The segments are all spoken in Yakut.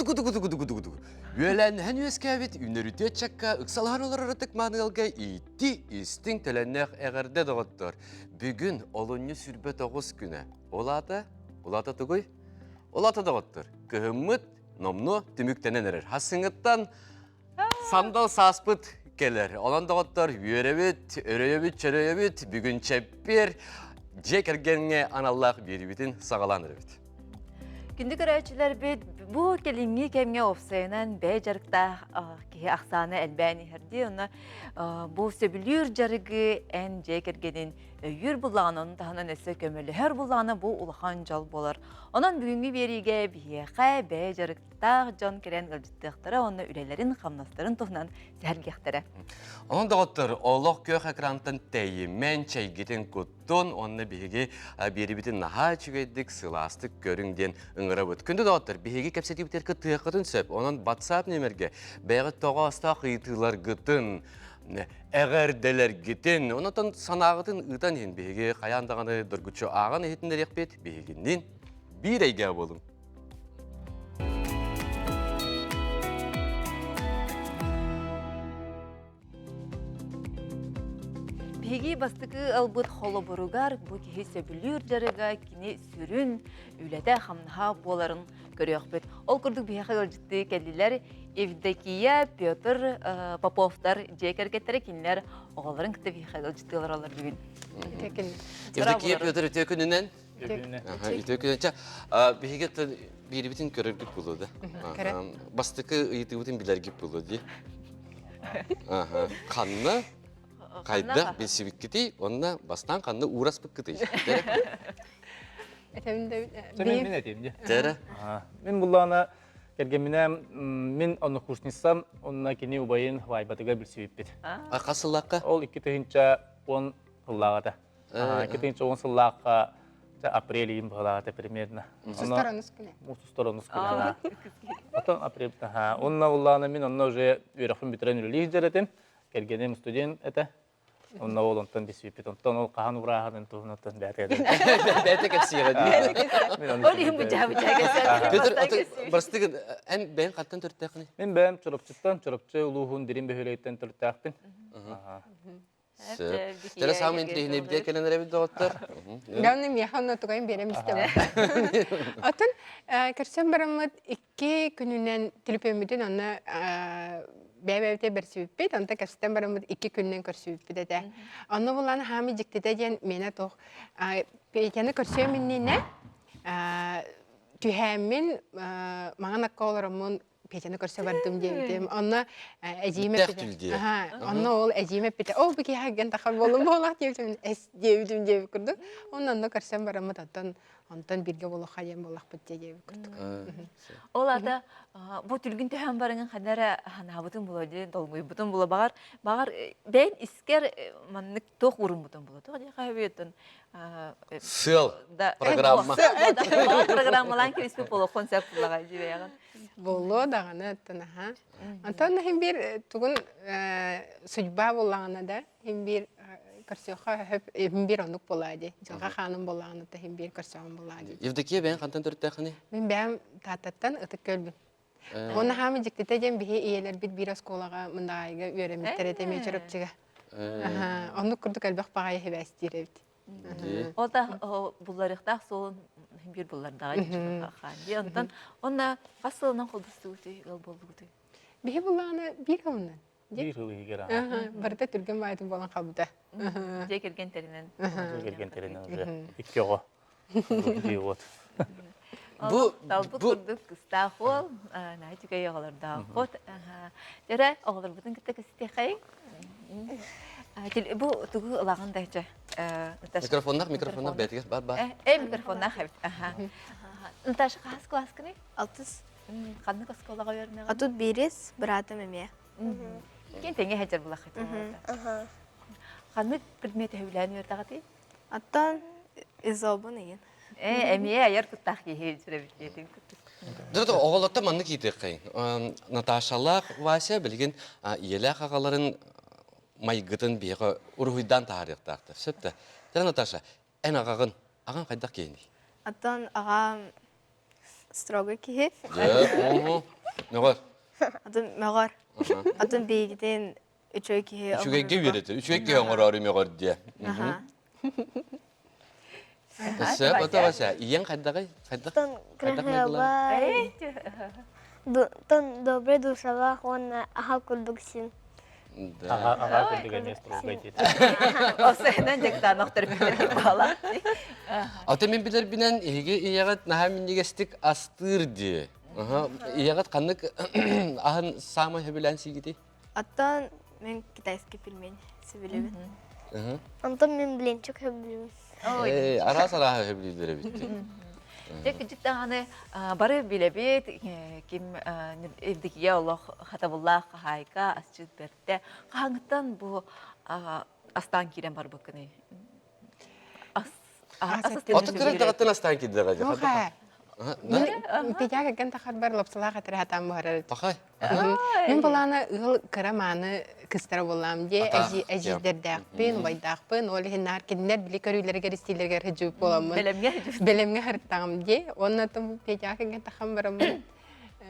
Тугу-тугу-тугу-тугу-тугу-тугу. Үөлээннэһэн үөскээбит үнөрүтүө чакка ыксалаһан олорор ытык мааны ыалга иитти истиҥ төлөннөөх эҕэрдэ доҕоттор. Бүгүн олунньу 29 күнэ. Ол аата, ол аата тугуй? Ол аата доҕоттор, кыһыммыт номнуо түмүктэнэн эрэр. Хассыҥыттан Сандал сааспыт кэлэр. Онон доҕоттор үөрэбит, өрөйөбүт, чөрөйөбүт. Бүгүн чэппиэр дьиэ кэргэҥҥэ аналлаах биэрибитин саҕалаан эрэбит. Күндү көрөөччүлэрбит, бу кэлиҥҥи кэмҥэ уопсайынан бэйэ дьарыктаах киһи ахсаана элбээн иһэр дии. Онно бу сөбүлүүр дьарыгы эн дьиэ кэргэнин өйүүр буллаҕына, ону таһынан өссө көмөлөһөр буллаҕына бу улахан дьол буолар. Онон бүгүҥҥү биэриигэ биһиэхэ бэйэ дьарык таах дьон кэлэн ыалдьыттыахтара уонна үлэлэрин-хамнастарын туһунан сэһэргиэхтэрэ. Онон доҕоттор, олох күөх экрантан тэйимэн, чэйгитин куттун уонна биһиги биэрибитин наһаа үчүгэйдик, сылаастык көрүҥ диэн ыҥырабыт. Күндү доҕоттор, биһиги кэпсэтиибитигэр кыттыаххытын сөп. Онон WhatsApp нүөмэргэ бэйэҕит тоҕоостоох ыйытыыларгытын, эҕэрдэлэргитин, онон санааҕытын ыытан иһин биһиги хайаан даҕаны доргуччу ааҕан иһитиннэриэхпит, биһигинниин биир эйгэ буолуҥ. Биһиги бастакы ылбыт холобуругар бу киһи сөбүлүүр дьарыга кини сүрүн үлэтэ-хамнаһа буоларын көрүөхпүт. Ол курдук биһиэхэ ыалдьыттыы кэллилэр Евдокия, Петр Поповтар дьиэ кэргэттэрэ кинилэр оҕолорун кытта биһиэхэ ыалдьыттыы олороллор бүгүн. Евдокия, Петр үтүө күнүнэн. Үтүө күнүнэн. Чэ, биһиги биирибитин көрөргүт буолуо да. Бастакы ыйытыыбытын билэргит буолуо дии. Ханна, хайдах билсибиккитий, уонна бастаан ханна уураспыккытый? Мин этим дии. Мин буллаана кэргэмминэ мин однокурсницам, онно кини убайын Вайбатыгар билсибиппит. А хас сыллаахха? Ол 2010 сыллааҕыта. 2010 сыллаахха апрель ыйын быһалаата примерно. Мусусторонус күнэ. Мусусторонус күнэ. Потом апрель Онно уллаана мин онно уже үөрэхпин бүтэрэн үлэлии сылдьар этим. Кэргэним студент этэ. Онно ол онтон билсибиппит. Онтон ол хаһан урааһынын туһунан бэйэтэ Бэйэтэ кэпсиэҕэ дии. Ол иһин быдьаа быдьаа кэпсээн. Петр, бастыгын эн бэйэҥ хантан төрүттээххиний? Мин бэйэм Чурапчыттан, Чурапчы улууһун Дириҥ бөһүөлэгиттэн төрүттээхпин. Тере саамай интириэһинэй кэлэн эрэбит доҕоттор. Главное, миэхэ онно тугайын биэрэн истэбин. Отон көрсөн бараммыт икки күнүнэн төлөпүөммүтүн онно бэйэ-бэйэбитэ бэрсибиппит, онто кэпсэтэн бараммыт икки күнүнэн көрсүбүппүт этэ. Онно булан хаамы дьиктитэ диэн миэнэ туох Петяны көрсүөм иннинэ түһээммин маҥан акка олороммун Петяны көрсө бардым диэбитим. Онно эдьиийим эппитэ. Онно ол эдьиийим эппитэ. Ол бу киһи агент тахар буоллум буолах диэбитим. Эс диэбитим диэбит курдук. Онно онно көрсөн бараммыт оттон онтон бииргэ буолуохха диэн буоллахпыт диэбит курдук. Ол ата бу түлгүн төһөн барыҥын ханна эрэ ханаабытын була диэн долгуйбутун була баҕар баҕар бэйэн искэр маннык туох ууруммутун була туох диэхэ өбүөттэн Сыал программа. Программалаан кириспит буолуоххун сөп булаҕа дьибэйэҕин. Буолуо даҕаны оттон аха. Онтон иһин биир тугун судьба буоллаҕына да иһин биир көрсүөххэ хөп иһин биир оннук буолаа дии. Дьылҕа хааным буоллаҕына да иһин биир көрсөҕүм буолаа дии. Евдокия бэйэҥ хантан төрүттээххиний? Мин бэйэм Тааттаттан Ытык Күөлбүн. Уонна хаамы дьиктитэ диэн биһи ийэлэрбит биир оскуолаҕа Мындаҕаайыга үөрэммиттэр этэ эмиэ Чурапчыга. Оннук курдук элбэх баҕайы сибээстиир эбит. Ол да булларыахтаах суолун биир буллардаҕа дии. Онтон онно хас сылынан холбостугутуй, ыал буоллугутуй? Биһи буллаҕына биир сылынан. Биир сыл иһигэр Барыта түргэн баайытын буолан хаалбыта. Дьиэ кэргэн тэринэн. Дьиэ кэргэн тэринэн уже икки оҕо. Вот. Бу талбыт курдук кыстаах уол, наһаа үчүгэй оҕолордоохпут. Дьэрэ, оҕолорбутун кытта кэпсэтиэхэйиҥ. Бу тугу ылаҕын да чэ? Микрофоннах, микрофоннах бэйэтигэр бар бар. Э, микрофоннах эбит. Наташа хаһыс кылааскыный? Алтыс. Ханнык оскуолаҕа үөрэнэҕин? Отут биирис, быраатым эмиэ. Кин тэҥэ сылдьар булаххыт. Ханнык предмети сөбүлээн үөрдэҕитий? Оттон изобун ыйын. Э, эмиэ айар куттаах киһи сүрэбиттиэтин курдук. Дьэ, оҕолорто маннык иитиэххэйин. Наташалаах Вася билигин ийэлээх аҕаларын майгытын биһиэхэ уруһуйдаан таһаарыахтаахтар. Сөп да? Дьэ, Наташа, эн аҕаҕын, аҕаҥ хайдах киһиний? Оттон аҕам строго киһи. Дьэ, оһо. Мөҕөр. Атын мөҕөр. Атын биһигитин үчүгэй киһи Үчүгэйгэ үөрэтэр. Үчүгэй киһи оҥороору мөҕөр диэ. Аха. Сөп, ото баса. Ийэҥ хайдаҕый? Хайдах? Тон Хайдах майгылаах? кыраһыабай, тон добрый душалаах уонна аха курдук син. Да. Аҕа аҕа курдук эмиэ строгай диэтэ. Осенен дьыктаанахтар билэрги баалаах. Ата мин билэрбинэн эһиги ийэҕит наһаа минньигэстик астыыр дии. Ийэҕит ханнык аһын саамай сөбүлээн сиигитий? Оттон мен китайский пельмень сөбүлүүбүн. Онтон мин блинчик сөбүлүүбүн. Ээ, араас арааһы сөбүлүүллэр эбит. Дьэ, кырдьык даҕаны бары билэбит, ким Евдокия олох хатабыллаах хаһаайка, асчыт бэртэ. Хаһааҥҥыттан бу астаан киирэн барбыккыный? Ас Отут кырдьаҕыттан астаан киирдэҕэ дии. Петя кэргэн тахарбар лапсалаах этэрэ хатаан буһарар. Пахай. Мин былаана ыал кыра мааны кыстара буоллаам дии эдьиийдэрдээхпин, убайдаахпын, ол иһин наар кинилэр били көрүүлэригэр истиилэригэр сылдьыбыт буоламмын. Бэлэмҥэ Бэлэмҥэ сырыттаҕым дии. Уонна Петя кэргэн тахан бараммын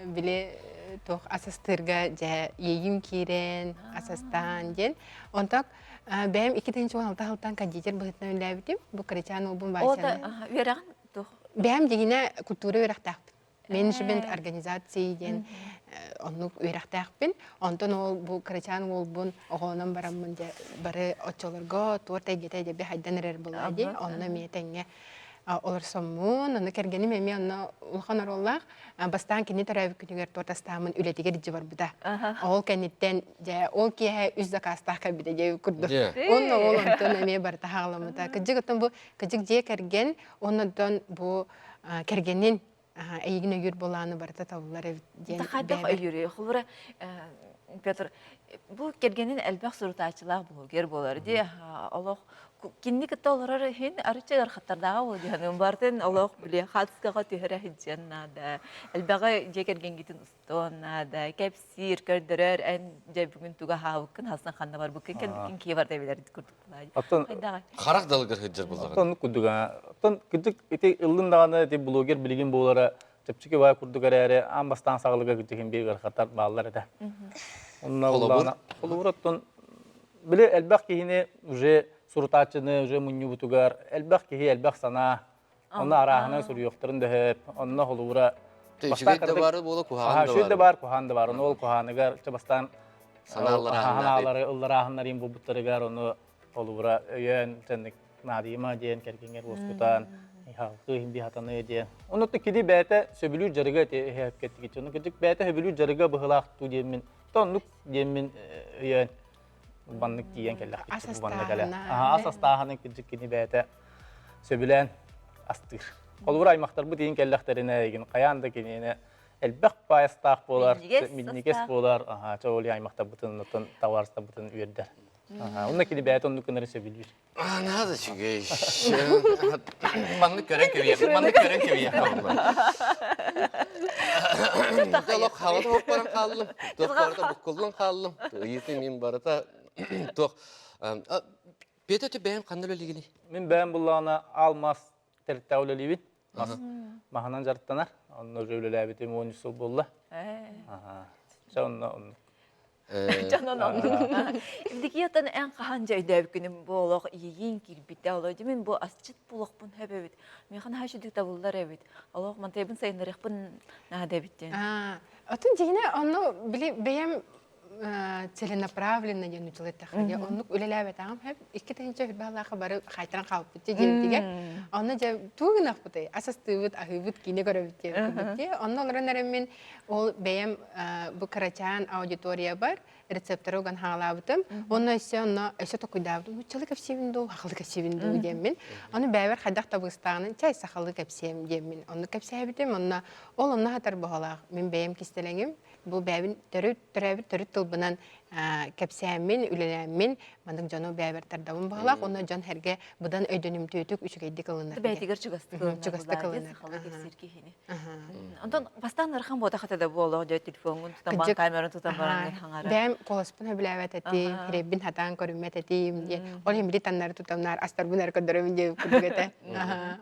били туох ас астыырга дьэ иэйиим киирэн ас астаан диэн. Онтон бэйэм 2016 сылтан кондитер быһыытынан үлэлээбитим. Бу кырачаан уолбун Васяны. Үөрэҕин туох? Бэйэм дьиҥинэ культура үөрэхтээхпин. Менеджмент организации диэн оннук үөрэхтээхпин. Онтон ол бу кырачаан уолбун оҕоонон бараммын дьэ бары оччолорго туорт эйгэтэ дьэ хайдан эрэр буолла дии. Онно эмиэ тэҥҥэ олорсоммун, ону кэргэним эмиэ онно улахан оруоллаах. Бастаан кини төрөөбүт күнүгэр туорт астааммын үлэтигэр илдьэ барбыта. Ол кэнниттэн дьэ ол киэһэ үс заказтаах кэлбитэ дьэ курдук. Онно ол онтон эмиэ барыта хаҕаламмыта. Кырдьык оттон бу кырдьык дьиэ кэргэн, оннодон бу кэргэнин эйигин өйүүр буолааны барыта табыллар эбит диэн Хайдах өйүүрүй? Холобура, Петр, бу кэргэнин элбэх сурутааччылаах блогер буолар дии. Олох кинини кытта олорор иһин арычча ыарахаттардааҕа буолуо дии Бартын олох били хаатыскаҕа түһэрэ сылдьыан наада. Элбэҕи дьиэ кэргэҥҥитин устуон наада. Кэпсиир, көрдөрөр, эн дьэ бүгүн туга аһаабыккын, хасын ханна барбыккын, кэлбиккин киһи барда билэр курдук Оттон Харах далыгар сылдьар буоллаҕына. Оттон курдук Оттон кырдьык ити ыллын даҕаны ити блогер билигин буолара чэпчэки баай курдук эрээри аан бастаан саҕалыга кырдьык биир ыарахаттар бааллар этэ. Онно Холобур? Холобур оттон били элбэх киһини уже сурутааччыны уже мунньубутугар элбэх киһи элбэх санаа онно арааһынан суруйуохтарын да сөп онно холобура Үчүгэй да бары буола куһаҕан да үчүгэй да бар куһаҕан да бар ону ол куһааныгар чэ бастаан санаалары ылларааһыннарын булбуттарыгар ону холобура өйөөн тэнник наадыйыма диэн кэргэҥҥэр уоскутан халкы иһин хатаны диэн ону кини бэйэтэ сөбүлүүр дьарыга эһээпкэттигит ону кырдьык бэйэтэ сөбүлүүр дьарыга быһылаах туу диэммин оннук диэммин өйөөн баннык тиийэн кэллэхпит баннык эле ас астааһынын кырдьык кини бэйэтэ сөбүлээн астыыр холобура аймахтарбыт иин кэллэхтэринэ игин хайаан да киниэнэ элбэх паайастаах буолар минньигэс буолар аха чэ ол аймахтарбытын оттон табаарыстарбытын үөрдэр онно кини бэйэтэ оннук гынары сөбүлүүр Наһаа да үчүгэй. Маннык көрөн кэбиэх, маннык көрөн кэбиэх Олох хаалата хоппорон хааллым. Туох барыта буккуллан хааллым. Ыйытыы мин барыта туох. Петя өтө бэйэм ханна үлэлиигиний? Мин бэйэм буллаҕына алмаас тэрилтэҕэ үлэлиибин. Мас маһынан дьарыктанар. Онно уже үлэлээбитим 13 сыл буолла. Чэ онно оннук. Дьонон оннук. Евдокиятан эн хаһан дьэ өйдөөбүккүнүм бу олох иэйиин киирбитэ оло мин бу асчыт буолуохпун сөп эбит. Миэхэ наһаа үчүгэй табыллар эбит. Олох мантайбын сайыннарыахпын наада эбит диэн. Отун дьиҥинэ онно били бэйэм целенаправленно диэн учул эттэххэ оннук үлэлээбэтэҕим сөп 2000 баалаахха бары хайтаран хаалбыт дьиэбитигэр онно дьэ тугу гынахпытый ас астыыбыт аһыыбыт киинэ көрөбүт диэн курдук дии онно олорон эрэммин ол бэйэм бу кырачаан аудиториябар рецепторы уган хаалаабытым онно өссө онно өссө токуйдаабытым нууччалыы кэпсиибин дуу сахалыы кэпсиибин дуу диэммин ону бэйэбэр хайдах табыгастааҕынан чай сахалыы кэпсиэм диэммин онно кэпсээбитим онно ол онно хатар боһолаах мин бэйэм кистэлэҥим бу бэйэбин төрүт төрөөбүт төрүт тылбынан кэпсээммин, үлэлээммин маннык дьону бэйэбэр тардабын баҕалаах уонна дьон сэргэ быдан өйдөнүмтүөтүк үчүгэйдик ылынар. Бэйэтигэр чугастык ылынар. Чугастык ылынар. Сахалыы кэпсиир киһини. Онтон бастаан ыарахан буотах этэ да буолуох дьэ телефоҥҥун тутан баран камераны тутан баран хаҥара. Бэйэм куоласпын сөбүлээбэт этим, хирэйбин хатаан көрүммэт этим диэн. Ол иһин били таннары тутамнаар астарбын эрэ көрдөрөбүн диэн курдук этэ.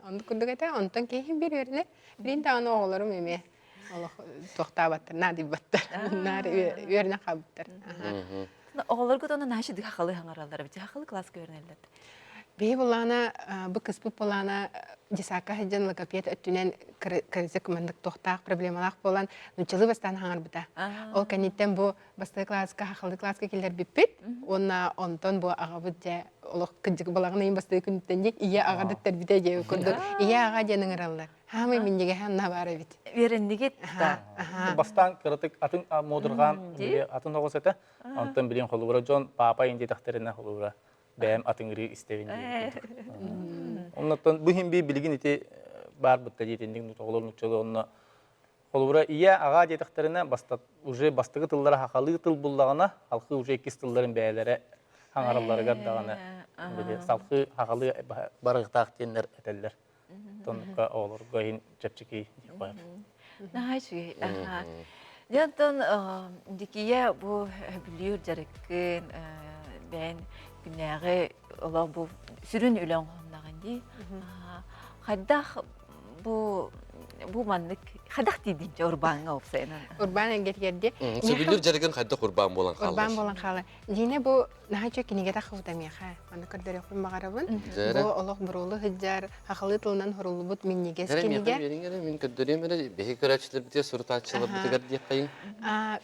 Оннук курдук этэ. Онтон киһи биир үөрэнэр. Билин даҕаны оҕолорум эмиэ олох туохтаабаттар, наадыйбаттар. Наар үөрэнэ хаалбыттар. Оҕолоргут онно наһаа дыхахалы хаҥараллар эбит. Дыхахалы класска үөрэнэллэр. Биһи булаана бу кыспыт булаана десакка сылдьан логопед өттүнэн кырдьык маннык туохтаах проблемалаах буолан нуччалыы бастаан хаҥарбыта. Ол кэнниттэн бу бастакы класска хахалы класска киллэрбиппит уонна онтон бу аҕабыт дьэ олох кырдьык балаҕан ыйын бастакы күнүттэн дии ийэ аҕа дэттэрбитэ диэ курдук ийэ аҕа диэн ыҥыраллар. Хаамай минньигэһэ онно баар эбит. Үөрэннигит да. Бастаан кыратык атын муодурҕаан атын оҕус этэ. Онтон билин холубура дьон папа ин диэтэхтэринэ холубура бэйэм атыҥырыы истэбин диэн курдук. Оннуттан бу иһин билигин ити баар бытта диэтинник оҕолор нуччалыы онно холобура ийэ аҕа диэтэхтэринэ баста уже бастакы тыллара хахалыы тыл буллаҕына халхыы уже иккис тылларын бэйэлэрэ хаҥаралларыгар даҕаны били салхыы хахалыы барыахтаах диэннэр этэллэр. Тоннукка оҕолорго иһин чэпчэки диэх қояр. Наһаа үчүгэй. Дьэ онтон Дикия бу бүлүүр дьарыккын бэйэн күннээҕи олох бу сүрүн үлэ оҥоһуннаҕын дии. Хайдах бу бу маннык хайдах тиийдин дьэ урбааҥҥа уопсайынан? Урбаан эйгэтигэр дии. Сөбүлүүр дьарыгын хайдах урбаан буолан хаалла? Урбаан буолан хаалла. Дина бу наһаа үчүгэй кинигэ тахсыбыта миэхэ. Аны көрдөрүөхпүн баҕарабын. Бу олох буруолу сылдьар, хахалыы тылынан суруллубут минньигэс кинигэ. Миэхэ мин көрдөрүөм эрэ, биһиги көрөөччүлэрбитигэр, сурутааччыларбытыгар диэххэйиҥ.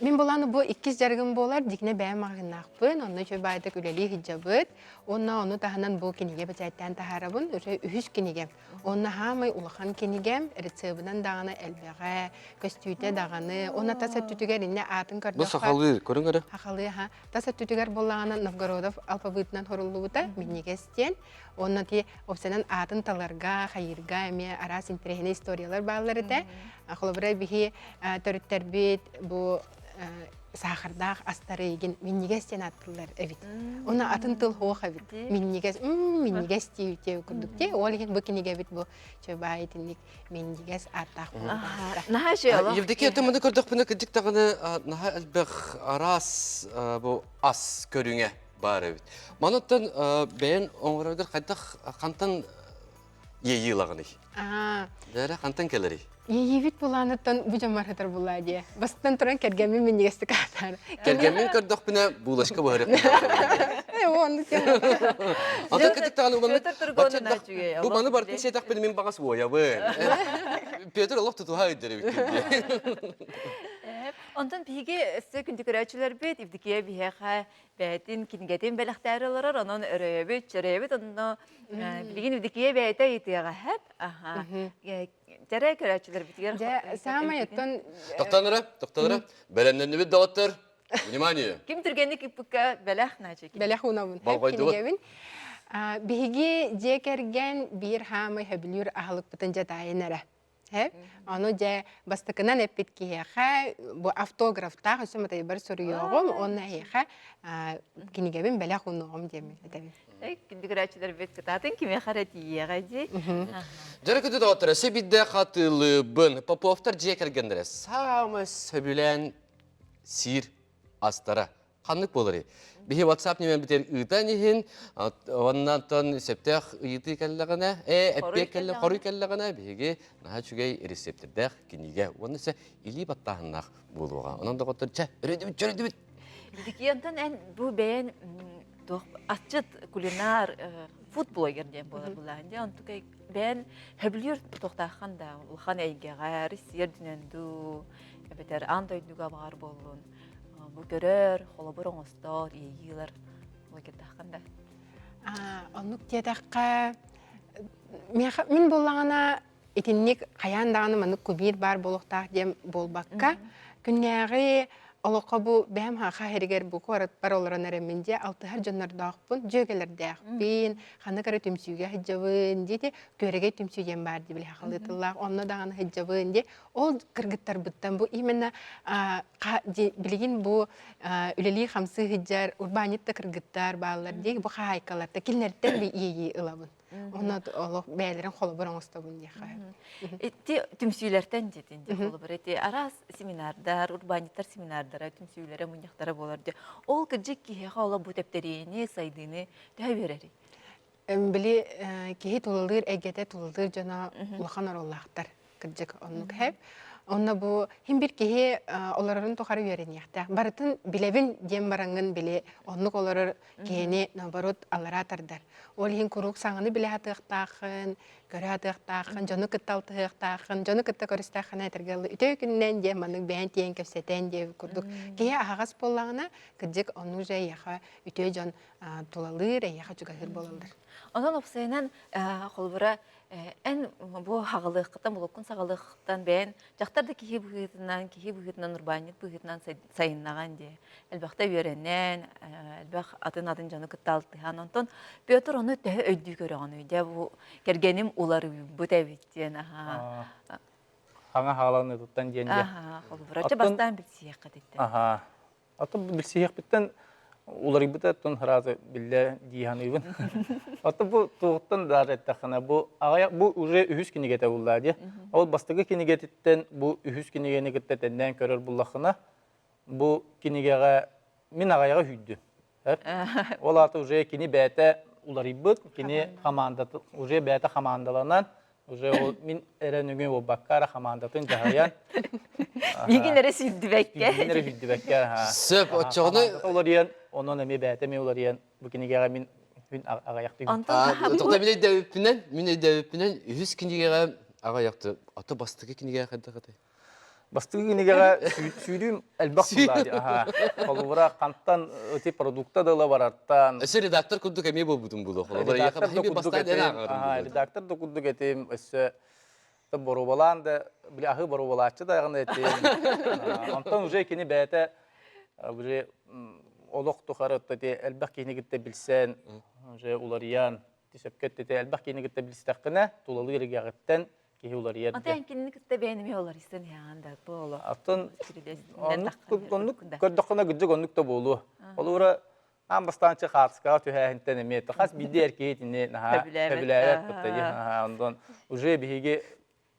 Мин булааны бу иккис дьарыгым буолар, дьикнэ бэйэм маҕаһыыннаахпын, онно үчүгэй баайдык үлэлии сылдьабыт. Уонна ону таһынан бу кинигэ бэчээттээн таһаарабын, уже үһүс кинигэм. Уонна хаамай улахан кинигэм, рецебынан даҕаны элбэҕэ, көстүүтэ даҕаны, уонна тас өттүтүгэр иннэ аатын көрдөххө. Бу сахалыы, көрүҥ эрэ. Сахалыы, аха. Тас өттүтүгэр буоллаҕына Новгородов алфавитынан суруллубута, минньигэс диэн. Уонна ти опсанан аатын таларга, хайыырга эмиэ араас интэриэһинэй историялар бааллар этэ. Холобура биһи төрүттэрбит бу саахардаах астары игин минньигэс диэн ааттыыллар эбит. Уонна атын тыл суох эбит. Минньигэс, минньигэс диэбит курдук дии. Ол иһин бу кинигэбит бу чөбай итинник минньигэс ааттаах буолбатта. Наһаа үчүгэй Евдокия маны көрдөхпүнэ кырдьык даҕаны наһаа элбэх араас бу ас көрүҥэ баар эбит. Манаттан бэйэн оҥороргор хайдах хантан иэйии ылаҕыный? Дээрэ хантан кэлэрий? Иэйиибит былааныттан бу дьон барытар булаа диэ. Бастан туран кэргэммин минньигэстик аатаар. Кэргэммин көрдөхпүнэ булочка быһарык. Ата кытык даҕаны маннык бу маны бартын сиэтэхпин мин баҕас уойабын. Петр олох тутуһа өйдөр эбит Онтон биһиги өссө күндү көрөөччүлэрбит Евдокия биһиэхэ бэйэтин кинигэтин бэлэхтээри олорор, онон өрөйөбүт, чөрөйөбүт, онно билигин Евдокия бэйэтэ ыйытыаҕа хэп. Аха. Дьэрэ көрөөччүлэрбитигэр Дьэ, саамай оттон Тоқтаныра, тоқтаныра. Бэлэмнэннибит доҕоттор. Внимание! Ким түргэнник ыппыкка бэлэх наче. Бэлэх уунабын. Болҕойдубут. Кинигэбин. Биһиги дьиэ кэргэн биир хаамай сөбүлүүр аһылыкпытын дьэ таайын эрэ. Ону дьэ бастакынан эппит киһиэхэ бу автографтаах өссө матайбар суруйуоҕум уонна эһиэхэ кинигэбин бэлэх уунуоҕум диэммин этэбин. Күндү көрөөччүлэрбит кытаатын кимиэхэ эрэ тиийиэҕэ дии. Дьара күндү доҕоттор, өссө биирдэ хатылыыбын. Поповтар дьиэ кэргэннэрэ саамай сөбүлээн сиир астара ханнык буоларый? Биһи WhatsApp нөмербитигэр ыытан иһин, оннантан сөптөөх ыйытыы кэллэҕинэ, э, эппиэт кэллэ, хоруй кэллэҕинэ, биһиги наһаа үчүгэй рецептэрдээх кинигэ уонна өссө илии баттааһыннаах буолуоҕа. Онон доҕоттор, чэ, өрөйдүбүт, чөрөйдүбүт! Дикиянтан эн бу бэйэн туох асчыт кулинар фудблогер диэн буолар булаан дии онтукай бэйэн хөбүлүүр туохтааххан да улахан эйгэҕэ Россия үрдүнэн дуу эбэтэр аан дойдуга баҕар буоллун бу көрөр холобур оҥостор иэйиилэр блогердааххан да оннук диэтэххэ мин буоллаҕына итинник хайаан даҕаны маннык кумир баар буолуохтаах диэн буолбакка күннээҕи. Олоххо бу бэйэм хаха иһигэр бу куоратпар олорон эрэммин дьэ алтыһар дьоннордоохпун, дьүөгэлэрдээхпин, ханнык эрэ түмсүүгэ сылдьабын диэти күөрэгэй түмсүү диэн баар дии били сахалыы тыллаах онно даҕаны сылдьабын дии ол кыргыттарбыттан бу именно билигин бу үлэлии-хамсыы сылдьар урбаанньыт да кыргыттар бааллар дии бу хаһаайкаларта кинилэртэн би иэйии ылабын. Онно олох бэйэлэрин холобур оҥостобун диэххэ. Ити түмсүүлэртэн дьитин дии холобур ити араас семинардар, урбаанньыттар семинардара, түмсүүлэрэ, мунньахтара буолар дии. Ол кырдьык киһиэхэ олох бу тэптэриини, сайдыыны төһө биэрэрий? Били киһи тулалыыр эйгэтэ, тулалыыр дьоно улахан оруоллаахтар. Кырдьык оннук хэп. Онно бу хим бир киһи олорорун тухары үөрэниэхтээх. Барытын билэбин диэн бараҥҥын били оннук олорор киһини наоборот аллараа тардар. Ол иһин куруук саҥаны билэ сатыахтааххын, көрө сатыахтааххын, дьону кытта алтыһыахтааххын, дьону кытта көрүстэххинэ этэргэ дылы үтүө күнүнэн диэн маннык бэйэн тиийэн кэпсэтэн диэн курдук киһи аһаҕас буоллаҕына, кырдьык оннук же эйиэхэ үтүө дьон тулалыыр, эйиэхэ чугаһыыр буолаллар. Онон уопсайынан холобура эн бу хаҕылыаххыттан, булуккун саҕалыаххыттан бэйэн дьахтар да киһи быһыытынан, киһи быһыытынан, урбаанньыт быһыытынан сайыннаҕан дии. Элбэхтэ үөрэнэн, элбэх атын-атын дьону кытта алтыһан. Онтон Петр ону төһө өйдүү көрөҕүнүй? Дьэ бу кэргэним уларыйбыт эбит диэн аһаа. Хаҥа хааланыытыттан диэн дьэ. Аһаа, холобура. Чэ бастаан билсиэххэ диттэн. Аһаа. Атын билсиһиэхпиттэн уларыйбыта оттон сразу биллэ дии саныыбын. Оттон бу туохтан даже эттэххинэ бу аҕыйах бу уже үһүс кинигэтэ буллаа дии. Ол бастакы кинигэтиттэн бу үһүс кинигэни кытта тэннээн көрөр буллаххына бу кинигэҕэ мин аҕайаҕа үһүйдүм. Ол аата уже кини бэйэтэ уларыйбыт, кини хамаандата уже бэйэтэ хамаандаланан Уже ол мин эрэ нөҥүө буолбакка эрэ хамаандатын дьаһайан. Миигин эрэ сүүрдүбэккэ. Миигин эрэ сүүрдүбэккэ. Сөп, оччоҕуна уларыйан, онон эмиэ бэйэтэ эмиэ уларыйан, бу кинигэҕэ мин күн аҕыйахтыы. Тоҕо мин өйдөөбүппүнэн, мин өйдөөбүппүнэн үһүс кинигэҕэ аҕыйахты, ото бастакы кинигэҕэ хайдах этэй? Бастакы кинигэҕэ сүүрүүм элбэх сыллаа аха. Холобура хантан ити продукта да ыла барартан. Өссө редактор курдук эмиэ буолбутум буолуо. Холобура Редактор да курдук этим. Аха, редактор да курдук этим. Өссө боруобалаан да били аһыы боруобалааччы даҕаны этим. Онтон уже кини бэйэтэ уже олох тухары элбэх киһини кытта билсэн уже уларыйан сөпкө эттэ элбэх киһини кытта билстэххинэ тулалыыр эйгэҕиттэн киһи уларыйар Ата эн кинини кытта бэйэн эмиэ уларыйсан иһэҕин да бу олох. Атын оннук көрдөххүнэ кырдьык оннук да буолуо. Холобура аан бастаан хаартыскаҕа түһээһинтэн эмиэ хас биирдии эр киһи итини наһаа сөбүлээбэт кытта онтон уже биһиги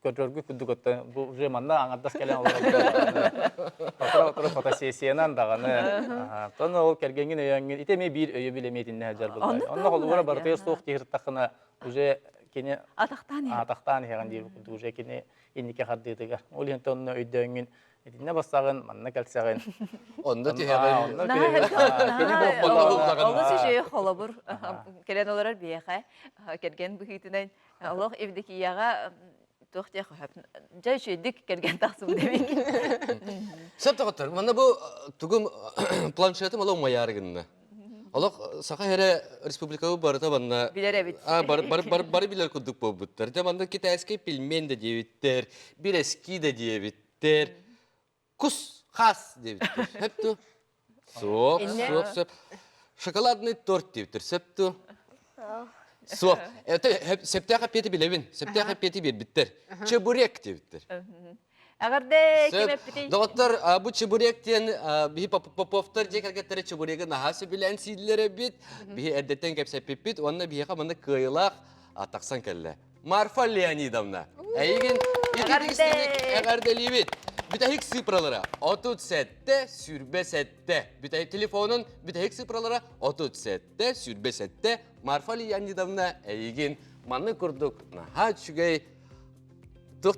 көрөргүт курдук оттон бу уже манна аҥардас кэлэн олорор отура фотосессиянан даҕаны тон ол кэргэҥҥин өйөөҥҥүн ити эмиэ биир өйөбүл эмиэ итиннэ сылдьар буоллаҕа онно холобура барытыгар суох киһиртаххына уже кини атахтаан иһэр атахтаан иһэҕин диир курдук уже кини инники хардыытыгар ол иһин онно өйдөөҥҥүн итиннэ бассаҕын манна кэлсэҕин онно түһэҕин олус үчүгэй холобур кэлэн олорор биһиэхэ кэргэн быһыытынан олох Евдокияҕа туох диэх дьэ үчүгэйдик кэргэн тахсыбыт эбиккин Сөп доҕоттор манна бу тугум планшетым олох умайаары гынна Олох Саха эрэ республикабыт барыта манна билэр эбит. А, бары, бары, бары, бары билэр курдук буолбуттар. Дьэ манна китайскай пельмень да диэбиттэр, бирэски да диэбиттэр, кус хас диэбиттэр. Сөп ту? Суох, суох, сөп. Шоколадный торт диэбиттэр. Сөп ту? Суох. Это сөптөөх эппиэти билэбин. Сөптөөх эппиэти биэрбиттэр. Чебурек диэбиттэр. Эҕэрдэ ким эппитий? Доҕоттор, бу чебурек диэн биһи Поповтар дьиэ кэргэттэрэ чебурегы наһаа сөбүлээн сииллэр эбит. Биһи эрдэттэн кэпсэппиппит уонна биһиэхэ манна кыайыылаах тахсан кэллэ. Марфа Леонидовна, эйигин эҕэрдэлиибит. Бүтэһик цифралара 37 27. Бүтэһик телефонун бүтэһик цифралара 37 27. Марфа Леонидовна, эйигин маннык курдук наһаа үчүгэй Туох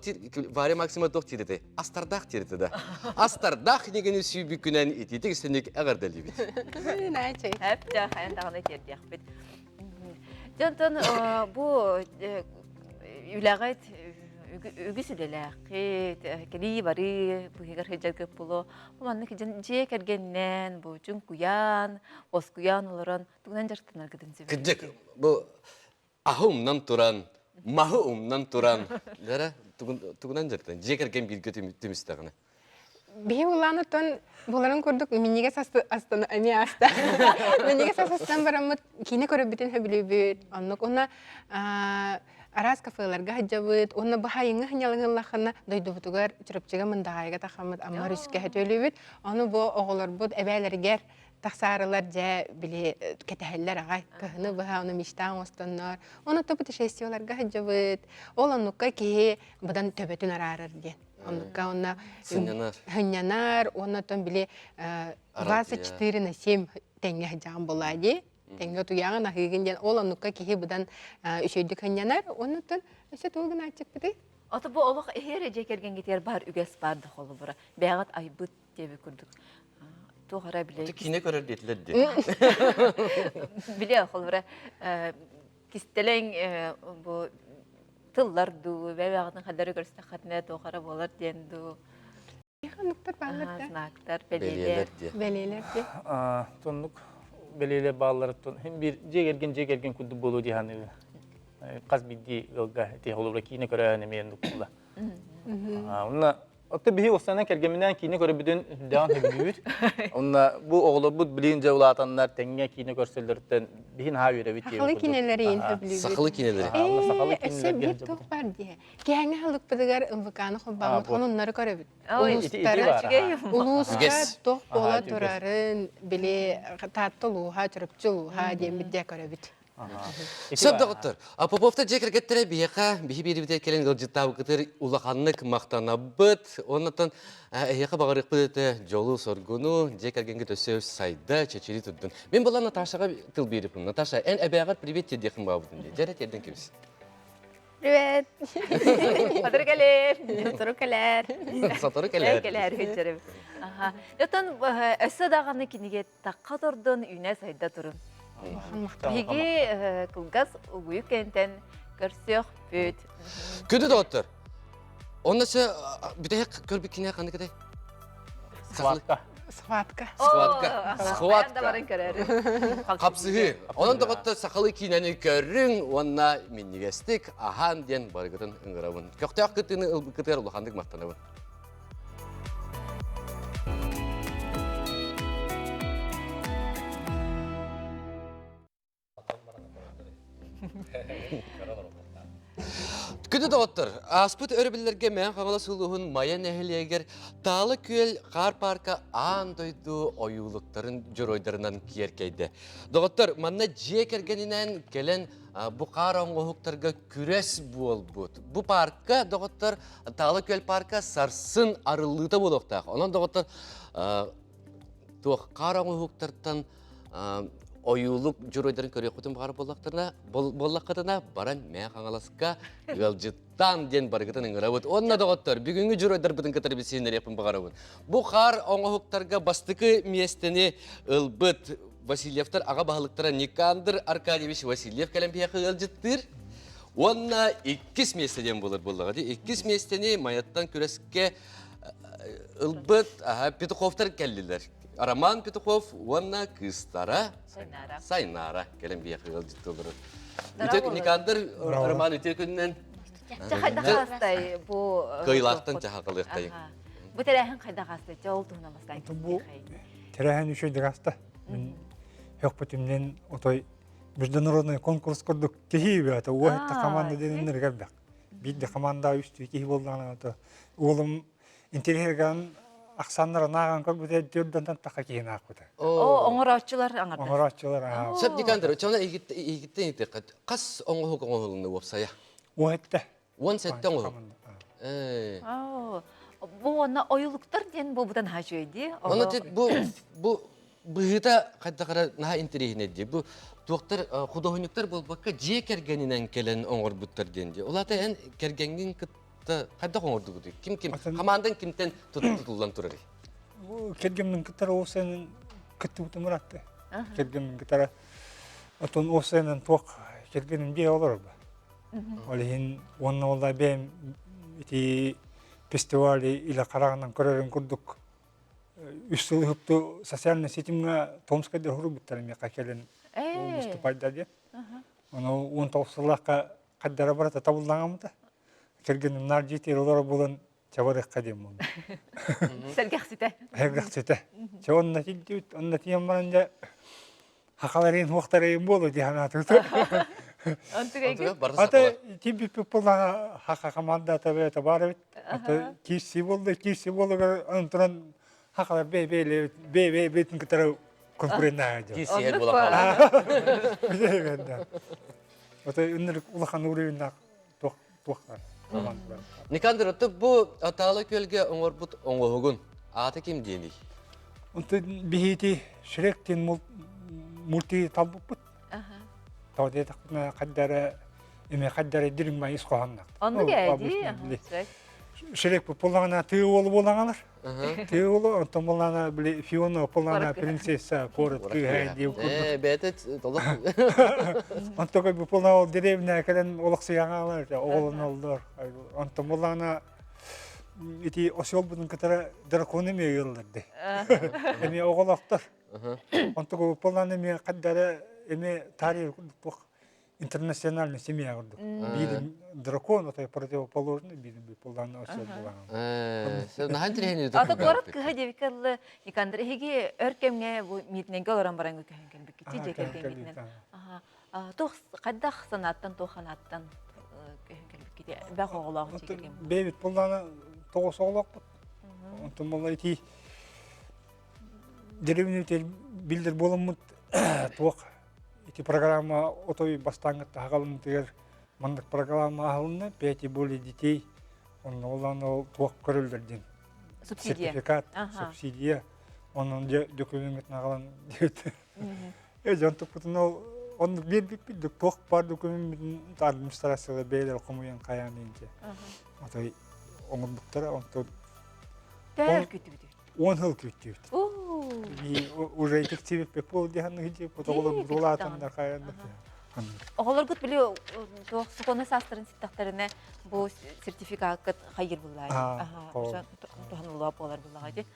Варя Максима туох диир этэй? Астардаах диир этэ да. Астардаах кинигини сүүбүккүнэн итиитик истинник эҕэрдэлиибит. Эп дьэ хайан даҕаны тиэрдиэхпит. Дьонтон бу үлэҕит үгүс үлэлээххит, кэлии барыы быһыгар сылдьар буолуо. Бу маннык дьиэ кэргэнинэн, бу чуҥкуйан, уоскуйан олорон тугунан дьарыктанаргытын сөбүлүүгүт? Кырдьык, бу аһы умнан туран, маһы умнан туран, дара тугунан дьарыктан дьиэ кэргэн бииргэ түмүстэҕинэ. Биһи улаанытын буларын курдук минньигэс астана эмиэ аста. Минньигэс ас астан бараммыт киинэ көрөрбүтүн сөбүлүүбүт. Оннук уонна араас кафеларга сылдьабыт. Уонна баһайыҥҥа сынньалаҥыллаххына дойдубутугар Чурапчыга Мындаҕаайга тахаммыт Амма өрүскэ сөтүөлүүбүт. Ону бу оҕолорбут эбээлэригэр тахсаарылар дьэ били кэтэһэллэр аҕай. Кыһыны быһа ону мечта оҥостоннор. Ону то путешествиеларга сылдьабыт. Ол оннукка киһи быдан төбөтүн араарар диэн. Оннукка онно Сынньанар. Сынньанар уонна оттон били 24 на 7 тэҥҥэ сылдьаҕын буолаа дии. Тэҥҥэ утуйаҕын аһыыгын диэн ол оннукка киһи быдан үчүгэйдик сынньанар. Уонна оттон өссө тугу гынааччыкпытый? Ото бу олох эһиэр дьиэ кэргэҥҥитигэр баар үгэс баар да холобура. Бэйэҕит айбыт диэбит курдук. Туох эрэ билэ. Киинэ көрөр диэтилэр дии. Билэ холобура кистэлэҥ бу тыллар дуу, бэйэҕитин хадары көрүстэххитинэ туох эрэ буолар диэн дуу. Ханныктар бааллар да? Знактар, бэлиэлэр. Бэлиэлэр дии. Тоннук бэлиэлэр баалларыттан хин биир дьиэ кэргэн дьиэ кэргэн курдук буолуо дии саныыбын. Хас биирдии ыалга ити холобура киинэ көрөөн эмиэ оннук буолла. Онно Отто биһи устанан кэргэминээн киинэ көрөбүтүн дэҕэн сөбүлүүбүт. Онно бу оҕолорбут билигин дьэ улаатаннар тэҥҥэ киинэ көрсөллөрүттэн биһи наһаа үөрэбит диэбит Сахалыы киинэлэри сөбүлүүбүт. Сахалыы киинэлэри. Сахалыы Өссө биир туох баар дии. Киһиҥҥэ халыкпытыгар МВК-ны холбооммут сонуннары көрөбүт. Улуустары улууска туох буола турарын били Таатта улууһа, Чурапчы улууһа диэн бидде көрөбүт. Сөп доҕоттор, Поповтар дьиэ кэргэттэрэ биһиэхэ биһи биэрибитигэр кэлэн ыалдьыттаабыккытыгар улаханнык махтанабыт. Оннотон эһиэхэ баҕарыахпыт этэ дьолу-соргуну, дьиэ кэргэҥҥит өссө сайда, чэчирии турдун. Мин буолан Наташаҕа тыл биэриппин. Наташа, эн эбээҕэр привет тиэрдиэххин баҕабытын дии. Дьэрэ тиэрдэн кэбис. Привет! Сотору кэлээр. Сотору кэлээр. Сотору кэлээр. Кэлээр күнчэрим. Аха. Оттон өссө даҕаны кинигэ тахха тордон үүнэ сайда турун. Биһиги кылгас угуйук кэнтэн көрсүөхпүт. Күндү доҕоттор, онно сө бүтэһик көрбүт кинигэ ханнык этэй? Схватка. Схватка. Схватка. Схватка. баран көрөр. Хапсыһыы. Онон доҕоттор сахалыы киинэни көрүҥ уонна минньигэстик аһаан диэн барыгытын ыҥырабын. Көхтөөх кыттыыны ылбыккытыгар улаханнык махтанабын. Күндү доҕоттор, ааспыт өрөбүллэргэ Мэҥэ Хаҥалас улууһун Майа нэһилиэгэр Таала күөл хаар паарка аан дойду ойуулуктарын дьоруойдарынан киэркэйдэ. Доҕоттор, манна дьиэ кэргэнинэн кэлэн бу хаар оҥоһуктарга күрэс буолбут. Бу паарка, доҕоттор, Таала күөл паарка сарсын арыллыыта буолуохтаах. Онон, доҕоттор, туох хаар оҥоһуктартан ойуулук дьоруойдарын көрүөххүтүн баҕар буоллахтарына, буоллаххытына, баран Мэҥэ Хаҥаласка ыалдьыттаан диэн барыгытын ыҥырабыт. Уонна доҕоттор, бүгүҥҥү дьоруойдарбытын кытары билсиһиннэриэхпин баҕарабын. Бу хаар оҥоһуктарга бастакы миэстэни ылбыт Васильевтар аҕа баһылыктара Никандр Аркадьевич Васильев кэлэн биһиэхэ ыалдьыттыыр. Уонна иккис миэстэ диэн буолар буоллаҕа дии. Иккис миэстэни Майаттан күрэскэ ылбыт Петуховтар кэллилэр. Роман Петухов уонна кыыстара Сайнара. Сайнара кэлэн биһиэхэ ыалдьыттыы олорор. Үтө Никандр Роман үтүө күнүнэн. Чэ хайдах аастай бу Кыайлаахтан чахакалыахтайын. Бу тэрээһин хайдах аастай? Чэ ол туһунан бастаан Бу тэрээһин үчүгэй ааста. Мин хөхпүтүмнен отой международный конкурс курдук киһи бөтө уоһетта команда дединнер кэлбэх. Биир команда үстүү киһи боллаана ото уолум интеллиган ахсаннар нааҕан көрбүтэ төрдөнтөн таха киһи наахпыта. О, оҥорооччулар аҥардар. Оҥорооччулар аа. Сөп Никандр, чона игиттен итиэххэ хас оҥоһук оҥоһулунна уопсайа? Уоһетта. 17 оҥоһук. Бу уонна ойулуктар диэн буолбутан наһаа үчүгэй дии. Ону бу бу быһыыта хайдах эрэ наһаа интэриэһинэй дии. Бу туохтар худуоһунньуктар буолбакка дьиэ кэргэнинэн кэлэн оҥорбуттар диэн дии. Ол аата эн кэргэҥҥин кытта хайдах оҥордугутуй? Ким ким хамаандан кимтэн тутуллан турарый? Кэргэммин кытары оосенин кыттыбытым ыраатты. Кэргэммин кытары отон оосенин туох кэргэним дии олорор ба. Ол иһин уонна ол бэйэм ити фестивали илэ хараҕынан көрөрүн курдук үс сыл ыһыпту социальный ситимҥэ Томскайда суруйбуттар миэхэ кэлин выступайда диэн. Ону 19 сыллаахха хаддара барата табыллаҥамыта. Кэргэним наар дьиэтигэр олорор буолан. Чабарыахха диэн буолла. Сэргэхситэ. Сэргэхситэ. Чэ онно тиийдибит, онно тиийэн баран дьэ хахаларыын хуохтарыын буолу дии санаатыбыт. Онтугайгыт? Ата тиийбиппит буоллаҕына хаха командата бэйэтэ баар эбит. Ата киирсии буолла, киирсии буолугар онтон хахалар бэйэ-бэйэлэрин бэйэ-бэйэбитин кытары конкуреннаһа дьон. Киирсиһэр буолан хаалла. Ата үннүрүк улахан уруйуннаах туох туохтар. Никандр, оттон бу Таала күөлгэ оҥорбут оҥоһугун аата ким диэний? Онтон биһиити Шрек диэн мульти талбыппыт. Тоҕо диэтэхпинэ хайдара эми хайдара дириҥ ис хоһооннох. Оннук ээ дии. Шрек буоллаҕына тыы уолу буолаҥалар. Тыы уолу онтон буоллаҕына били Фиона буоллаҕына принцесса куорат кыыһа диэн курдук. Ээ бэйэтэ толох. Онтон бу буоллаҕына ол деревня кэлэн олохсуйаҥалар оҕолоноллор. Онтон буоллаҕына ити осёлбутун кытары драконы эмиэ ыаллар дии. Эмиэ оҕолоохтор. Онтон буоллаҕына эмиэ хайдара эмиэ таарыйар курдук интернациональный семья курдук. Биир дракон, это противоположный, биир буоллаҕына осёл буоллаҕына. Наһаа интэриэһинэй Ата куорат кыһа диэбиккэ дылы Никандр эһиги өр кэмҥэ бу миитинэйгэ олорон баран көһөн кэлбиккит дьиэ кэргэҥҥитинэн. Туох хайдах санааттан, туох санааттан көһөн кэлбиккит? Элбэх оҕолоох дьиэ кэргэн. Бэйэбит буоллаҕына тоҕус оҕолоохпут. Онтон буолла ити деревня биллэр буоламмыт туох ити программа отой бастааҥҥытта аһаҕалыммытыгар маннык программа аһылынна пять и более детей онно олаан ол туох көрөллөр диэн субсидия сертификат субсидия онон дьэ докумеммытын аҕалан диэбит э дьон туппутун ол оннук биэрбиппит туох баар докумеммытын администрацияда бэйэлэр хомуйан хайаан диэнчэ отой оҥорбуттара онтон Төһө күтүбүтүй? 10 сыл күүттүбүт. Уже итиксибиппит буол диһанныгы оҕолорбут улаатаннар хайаннар. Оҕолоргут били туох сокуоннай саастарын ситтэхтэринэ бу сертификаккыт хайыр буллаа. Туһаныллыа буолар буллаҕа дии.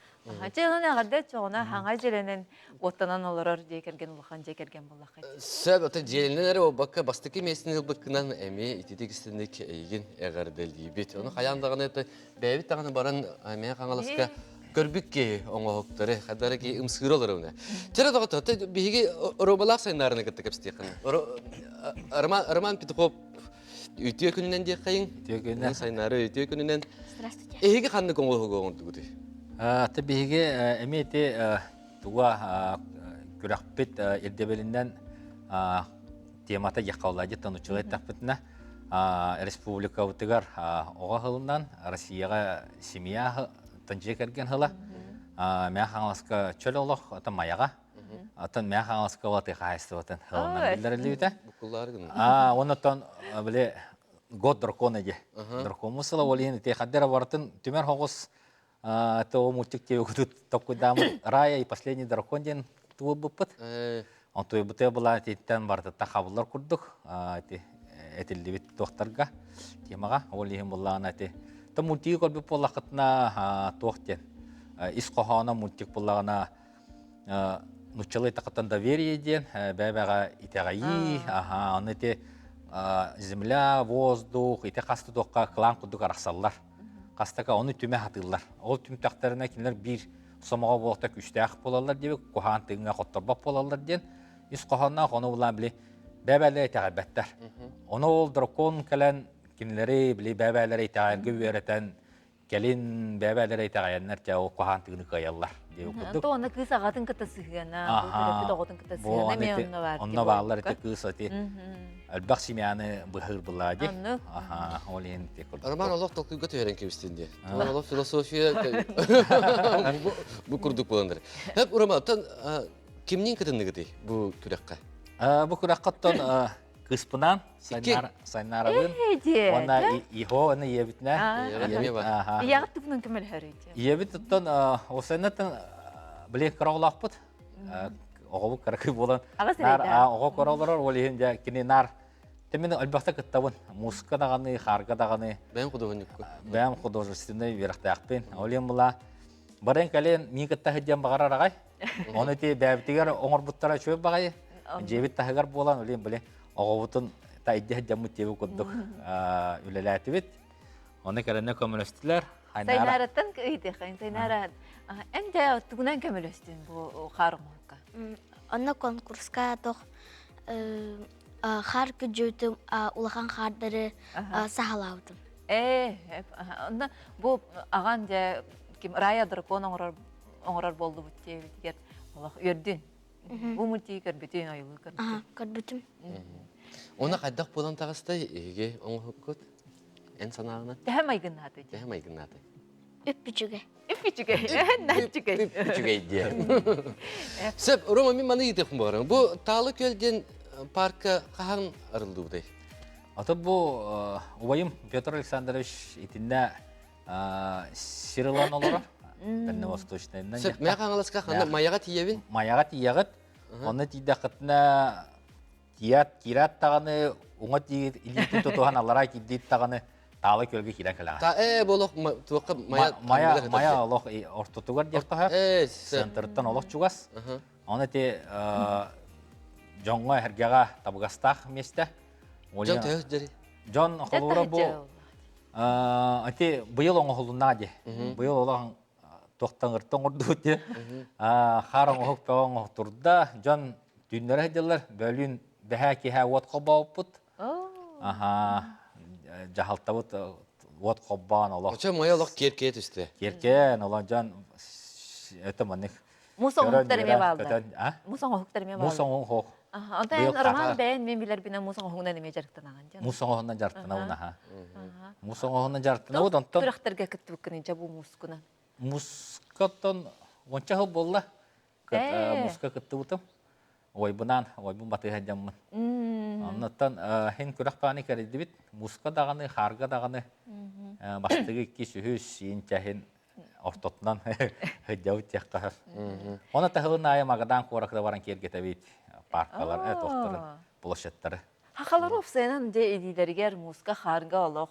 Чэ онон эҕэрдэ чоҕуна хаҥа дьиэлэнэн уоттанан олорор дьиэ кэргэн улахан дьиэ кэргэн буллахха. Сөп, ото дьиэлэнэн эрэ буолбакка бастакы миэстэни ылбыккынан эмиэ ититик истинник эйигин эҕэрдэлиибит. Ону хайаан даҕаны бэйэбит даҕаны баран Мэҥэ Хаҥаласка көрбүт киһи оҥоһуктары, хадары киһи ымсыыра олоруна. Чэрэ доҕотто, биһиги Робалаах сайыннарыны кытта кэпсэтиэххин. Роман Роман Петухов үтүө күнүнэн диэххэйиҥ. Үтүө күнүнэн. Сайыннары үтүө күнүнэн. Здравствуйте. Эһиги ханнык оҥоһугу оҥордугутуй? Аты биһиги эмиэ ити туга күрэхпит ирдэбилинэн темата диэххэ нуччалыы эттэхпитинэ республикабытыгар оҕо сылынан Россияҕа семья дьиэ кэргэн сыла Мэҥэ Хаҥаласка чөл олох атын Майаҕа атын Мэҥэ Хаҥаласка тыа хаһаайыстыбатын сылынан биллэриллибитэ оннуттан били год дракона диye дракон сыла ол иһин ити хаддера барытын түмэр хоҕус то мультик диэбиккит токкуйдааммыт Рая и последний дракон диэн туолбуппут. Онтуйбутуя была ититтэн барытыттан хабыллар курдук ити этиллибит туохтарга темаҕа ол иһин буллаҕына ити то мультиги көрбүт буоллаххытына туох диэн ис хоһооно мультик буллаҕына нуччалыы тахаттан доверие диэн бэйэ-бэйэҕэ итэҕэйии аха ону ити земля воздух ити хас да туохха кылаан курдук арахсаллар Хастака ону түмэ сатыыллар. Ол түмтэхтэринэ кинилэр биир сомоҕо буолта күүстээх буолаллар диэбит, куһаан тыыҥҥа хотторбот буолаллар диэн ис хоһоонноох ону булаан били бэбэлэ итэҕэйбэттэр. Ону ол дракон кэлэн кинилэри били бэбэлэри итэҕэйэргэ үөрэтэн кэлин бэбэлэри итэҕэйэннэр дьэ ол куһаан тыыны кыайаллар диэбит курдук. Онто онно кыыс аҕатын кытта сыһыана, бу төрөппүт оҕотун кытта сыһыана эмиэ онно баар. Онно бааллар ити кыыс ити элбэх семьяны быһыыр былаа дии. Аха, ол иһин ити курдук. Роман олох толкуйга түһэрэн кэбистин дии. Роман олох философия бу курдук буоландар. Хөп, Роман, оттон кимниин кытынныгытый бу күрэххэ? Бу күрэххэ оттон кыыспынаан Сайнарабын уонна Иһо уонна ийэбитинэ. Ийэҕит тугунан көмөлөһөрүй? Ийэбит оттон Осайнаттан биле кыра оҕолоохпут. Оҕобут кыракый буолан наар оҕо көрө олорор ол иһин дьэ кини наар Мин элбэхтэ кыттабын. Музыка даҕаны, хаарга даҕаны. Бэйэм художникпын. Бэйэм художественный үөрэхтээхпин. Ол иһин була баран кэлин миин кытта сылдьан баҕарар аҕай. Ону ити бэйэбитигэр оҥорбуттара үчүгэй баҕайы. Дьиэбит таһыгар буолан, олин били оҕобутун та илдьэ сылдьаммыт диэбит курдук үлэлээтибит. Ону кэлэннэ көмөлөстүлэр. Сайнараттан ыйытыаххайын. Сайнара, эн дэ тугунан көмөлөстүн бу хаар оҥоһукка? Онно конкурска тох хаар күдьүтүм улахан хаардары саһалаабытым. Ээ, онно бу аҕан дьэ ким Рая дракон оҥорор оҥорор буоллубут диэбитигэр олох үөрдүн. Бу мультиги көрбүтүн, ойулуу көрбүтүн. Көрбүтүм. Оны хайдах буолан таҕыстай эһиги оҥоһуккут? Эн санааҕынан? Төһө майгыннааты? Төһө майгыннааты? Үп-үчүгэй. Үп-үчүгэй. Үп-үчүгэй. Үп-үчүгэй диэн. Сөп, Рома, мин маны ыйытыахпын баҕарам. Бу Таалы күөл диэн парка хаһан арыллыбытай? Ото бу убайым Петр Александрович итиннэ сир ылан олорор. Дальневосточнайынан. Сөп, Мэйэ Хаҥаласка ханна Майаҕа тиийэбин? Майаҕа тиийэҕит. Онно тиийдэххитинэ тиийээт киирээт даҕаны уҥа тиийит илиитин тутуһан аллараа киирдиит даҕаны таала күөлгэ киирэн кэлэҕин. Та ээ бу олох туохха мая мая мая олох ортотугар диэххэ сөп. Центртан олох чугас. Оны ити дьоҥҥо эһэргэҕэ табыгастаах миэстэ. Дьон төһө дьэри? Дьон холуура бу ити быйыл оҥоһулунна дии. Быйыл олох туохтан ыртан оҥордубут дии. Хаар оҥоһук бөҕө оҥоһтурда. Дьон түүннэрэ сылдьаллар. Бөлүүн бэһээ киэһэ уот холбообуппут. Аха дьаһалтабыт уот холбоон олох. Очо моя олох киэркэйэ түстэ. Киэркэйэн олох дьон это маннык Мус оҥоһуктар эмиэ бааллар. Мус оҥоһуктар эмиэ бааллар. Мус оҥоһук. Онтон эн Роман бэйэн мен билэрбинэн мус оҥоһугунан эмиэ дьарыктанаҕын дьон. Мус оҥоһугунан дьарыктанабын аха. Мус оҥоһугунан дьарыктанабыт онтон Күрэхтэргэ кыттыбыккын дьэ бу мускунан. Мускаттан уонча сыл буолла. Муска кыттыбытым. Ойбунаан, ойбун батыһа дьаммын. Оннуттан хин күрэх бааны кэрийдибит. Муска даҕаны, хаарга даҕаны бастыгы иккис, үһүс, иин чэһин ортотунан сылдьабыт диэххэ сөп. Оны таһылын аайы Магадан куоракка баран киэргэтэбит паркалар, туохтары, площадьтары. Хахалар уопсайынан дьэ илиилэригэр мууска хаарга олох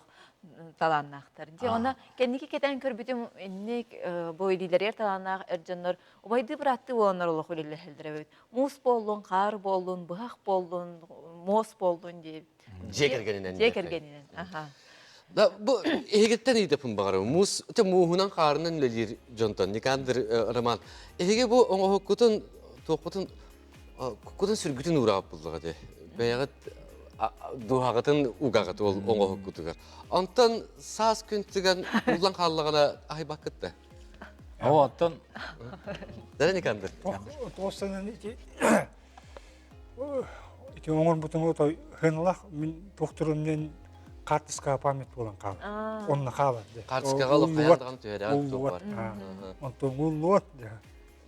талааннаахтар. Дьэ онно кэнники кэтэн көрбүтүм инник бу илиилэригэр талааннаах эр дьоннор убайдыы бырааттыы буоланнар олох үлэлэһэллэр эбит. Муус буоллун, хаар буоллун, быһах буоллун, муос буоллун диэбит. Дьиэ кэргэнинэн. Дьиэ кэргэнинэн. Аха. Да, бу эһигиттэн ыйытыппын баҕарабын. Муус, те мууһунан хаарынан үлэлиир дьонтон Никандр Роман. Эһиги бу оҥоһуккутун, туохпутун, куккутун сүргүтүн уураабыт буллаҕа дии. Бэйэҕит дууһаҕытын угаҕыт ол оҥоһуккутугар. Онтон саас күн тыган ууллан хааллаҕына аһыйбаккыт да. О, оттон Дара Никандр. Туостанан ити Ити оҥорбутуҥ отой хыналах мин туохтурумнен хаартыскаҕа память буолан хаалар. Онно хаалар. Хаартыскаҕа олох хайаан даҕаны түһэрэҕин туох бар. Онтон ууллуот.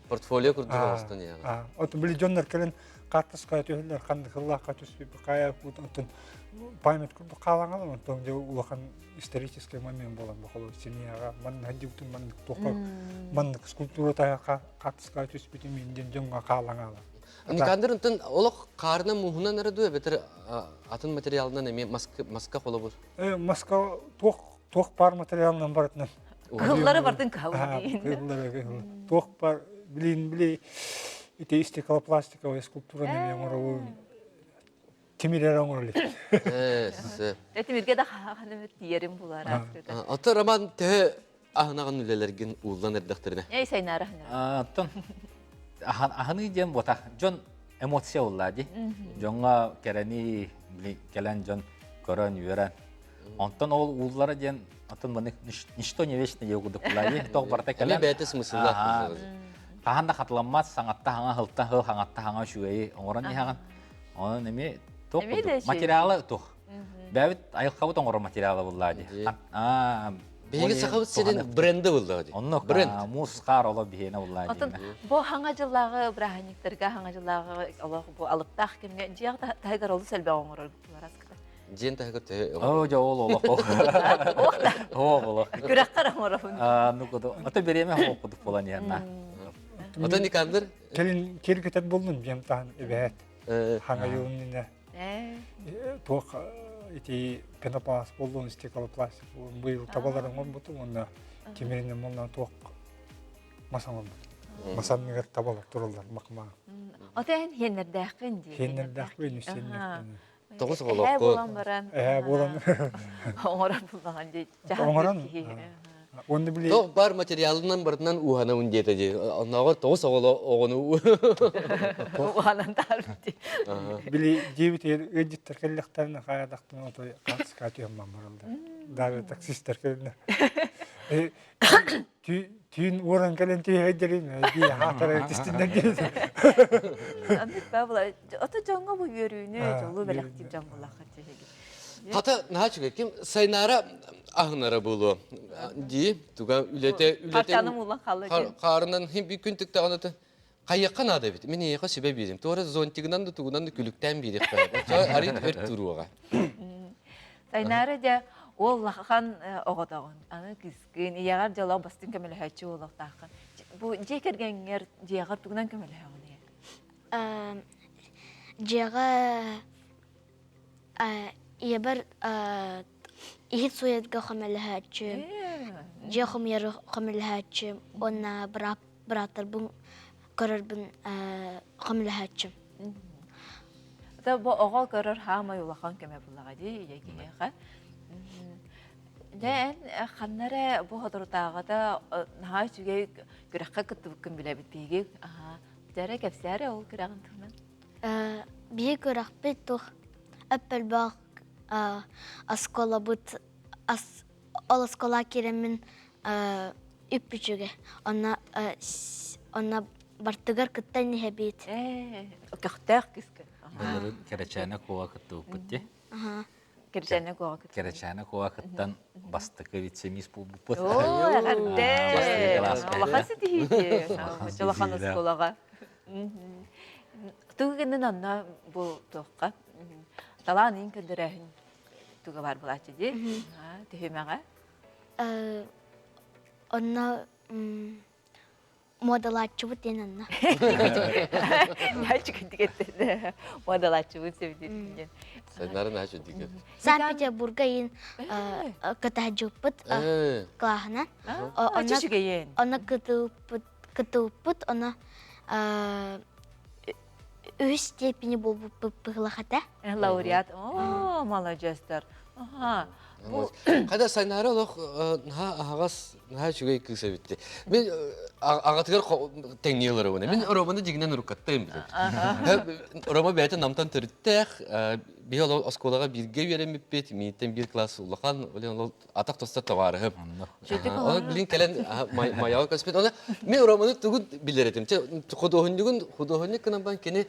Портфолио курдук оҥостон иһэҕин. Отон били дьоннор кэлэн хаартыскаҕа түһэллэр, ханнык хыллаахха түспүт, хайа онтон память курдук хаалаҥал, онтон дьэ улахан исторический момент буолан бохолу семьяҕа манна дьыбытын маннык туохха маннык скульптура таһа хаартыскаҕа түспүтүм индин дьоҥҥо хаалаҥала. Никандр онтон олох хаарынан мууһунан эрэ дуу эбэтэр атын материалынан эмиэ маска, маска холобур? Маска туох туох баар материалынан барытынан. Кыһыллары бартын кыһаллар диин. Кыһыллары кыһыллар. Туох бар билин били ити стеклопластиковая скульптураны эмиэ оҥоробун. Тимир эрэ оҥорор Ээ, Тимиргэ да хаһан тиийэрим булар. Оттон Роман төһө аһынаҕын үлэлэргин ууллан эрдэхтэринэ? Эй, сайнаара аһынара. Оттон аһыныы диэн буотах дьон эмоция уллаа дии. Дьоҥҥо кэрэни кэлэн дьон көрөн үөрэн. Онтон ол ууллара диэн оттон маны ничто не вечно диye курдук булаа дии. Тоқ барыта кэлэн. Эмиэ бэйэтэ смысллаах. Хаһан да хатыламмат саҥатта хаҥа хылта хыл хаҥатта хаҥа үчүгэйи оҥорон иһэҕин. Онон эмиэ туох материалы туох. Бэйэбит айылҕабыт оҥорор материала буллаа дии. Биһиги Сахабыт сирин бренди буллаа дии. Оннук бренд. Муус хаар оло биһиэнэ буллаа дии. Отон бу хаҥа дьыллааҕы бырааһынньыктарга хаҥа дьыллааҕы олох бу алыптаах кэмҥэ дьиэ таһыгар олус элбэх оҥорор араскыта. Дьиэн таһыгар төһө Оо, дьэ ол олох. Оо, олох. Күрэххэр оҥоробун. Ну куду. Ото бириэмэ хоох кудук буолан иһэнна. Ото Никандр Кэлин киргитер буллун дьиэм таһын эбээт. Хаҥайылын туох ити пенопласт буоллун, стеклопластик буоллун, быйыл табаларын оҥорбутум уонна тимиринэн буоллун туох мас оҥорбутум. Мас анныгар табалар тураллар махмаа. Ото эн хиэннэрдээххин дии. Хиэннэрдээхпин, үссэннээхпин. Тоҕус Эһээ оҕолооххун. буолан баран. Эһээ буолан. Оҥорон буллаҕын дии. Оҥорон. Уонна били Туох бар материалынан барытынан ууһанабын диэтэ дии. Оннооҕор тоҕус оҕоло оҕону Уһанан таарбыт дии. Били дьиэбитигэр ыалдьыттар кэллэхтэринэ хаайдахтарына отой хаартыскаҕа түһэн бараллар. Даже таксистар кэлэннэр. Түүн уоран кэлэн түһэйдэрин дии хаатара түстүннэр диэти. Аннык Павла, ото дьоҥҥо бу үөрүүнү, дьолу бэлэхтиир дьон буллахха тиһиги. Хата наһаа үчүгэй. Ким Сайнаара аһынара буолуо. Дии, туга үлэтэ үлэтэ Харчаным улан хаалла диэн. Хаарынан хим күн түктэҕин ото хайыахха наада эбит. Мин эйиэхэ сүбэ биэрим. Туора зонтигынан да тугунан да күлүктээн биэриэххэ. Оччоҕо арыый өр туруоҕа. Сайнаара дьэ уол лахан оҕотоҕун, аны кыыскын, ийэҕэр дьолоох бастыҥ көмөлөһөөччү буолуохтааххын. Бу дьиэ кэргэҥҥэр дьиэҕэр тугунан көмөлөһөҕүн ийэ? Дьиэҕэ Ийэбэр иһит сууйарга көмөлөһөөччүм, дьиэ хомуйары көмөлөһөөччүм уонна бырааттарбын көрөрбүн көмөлөһөөччүм. Бу оҕо көрөр хаамай улахан көмө буллаҕа дии ийэ киһиэхэ. Дьэ эн ханна эрэ бу соторутааҕыта наһаа үчүгэй күрэххэ кыттыбыккын билэбит биһиги. Дьэ эрэ кэпсээ эрэ ол күрэҕин туһунан. Биһи күрэхпит туох өп-элбэх оскуолабыт ол оскуола киирэммин үп-үчүгэй онно онно бартыгар кыттан иһэбит. Көхтөөх кыыска. Былырыын Кэрэчээнэ Куоҕа кыттыбыппыт дии. Кэрэчээнэ Куоҕа кыттан. Кэрэчээнэ Куоҕа кыттан бастакы вице-мисс буолбуппут. Оо, эҕэрдэ! Улахан ситиһии Улахан оскуолаҕа. Тугу гыннын онно бу туохха талаан иин көрдөрөөһүн туга бар булааччы дии түһүмэҕэ Онно муодалааччыбыт диэн онно. Муодалааччыбыт сөбүтүн диэн. Сайнары наһаа чүддүгэр. Санкт-Петербурга иин кытаһдьыппыт кылааһынан. Онно кытыыппыт кытылпыт оно үһүс степени буолбуппут быһылах этэ. Лауреат. О, маладьыастар. Аха. Хада Сайнаара олох наһаа аһаҕас, наһаа үчүгэй кыыс эбит. Мен аҕатыгар тэҥнии олоробун. Мин Романы дьиҥинэн уруккаттайым билэбит. Рома бэйэтэ намтан төрүттээх, биһи ол оскуолаҕа бииргэ үөрэммиппит, мииттэн биир класс улахан, ол атах тоста табаарыһым. Оны билин кэлэн майаҕа көспүт. Оны мен романы тугун билэр этим. Художнигын художник гынан бан кини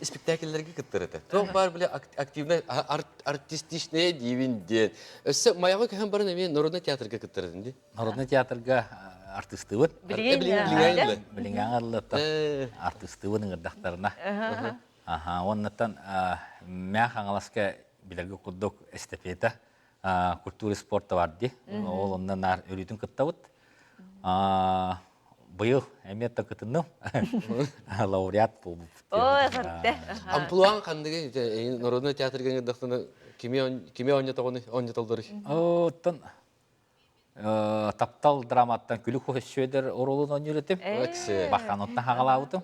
спектакльлерге кыттар этэ. Туох баар биле активный артистичная диибин диэн. Өссө майаҕа көһөн баран эмиэ народный театрга кыттар этим ди. Народный театрга артистыбын. Билиҥ Билиҥ аңарлыттан артистыбын ыҥырдахтарына. Аха, оннаттан мээ Хаҥаласка билэргэ курдук эстафета культура спорта бар дии. Ол онно наар өрүүтүн кыттабыт. Быйыл эмиэ да кытынным. Лауреат буолбуппут. Ой, эҕэрдэ. Амплуаң ханныгы народный театрга ыҥырдахтына кими кими оонньотоҕуну оонньотоллоруй? Оттон таптал драматтан Күлүк Сүөдэр оруолун оонньуур этим. Баханоттан хаҕалаабытым.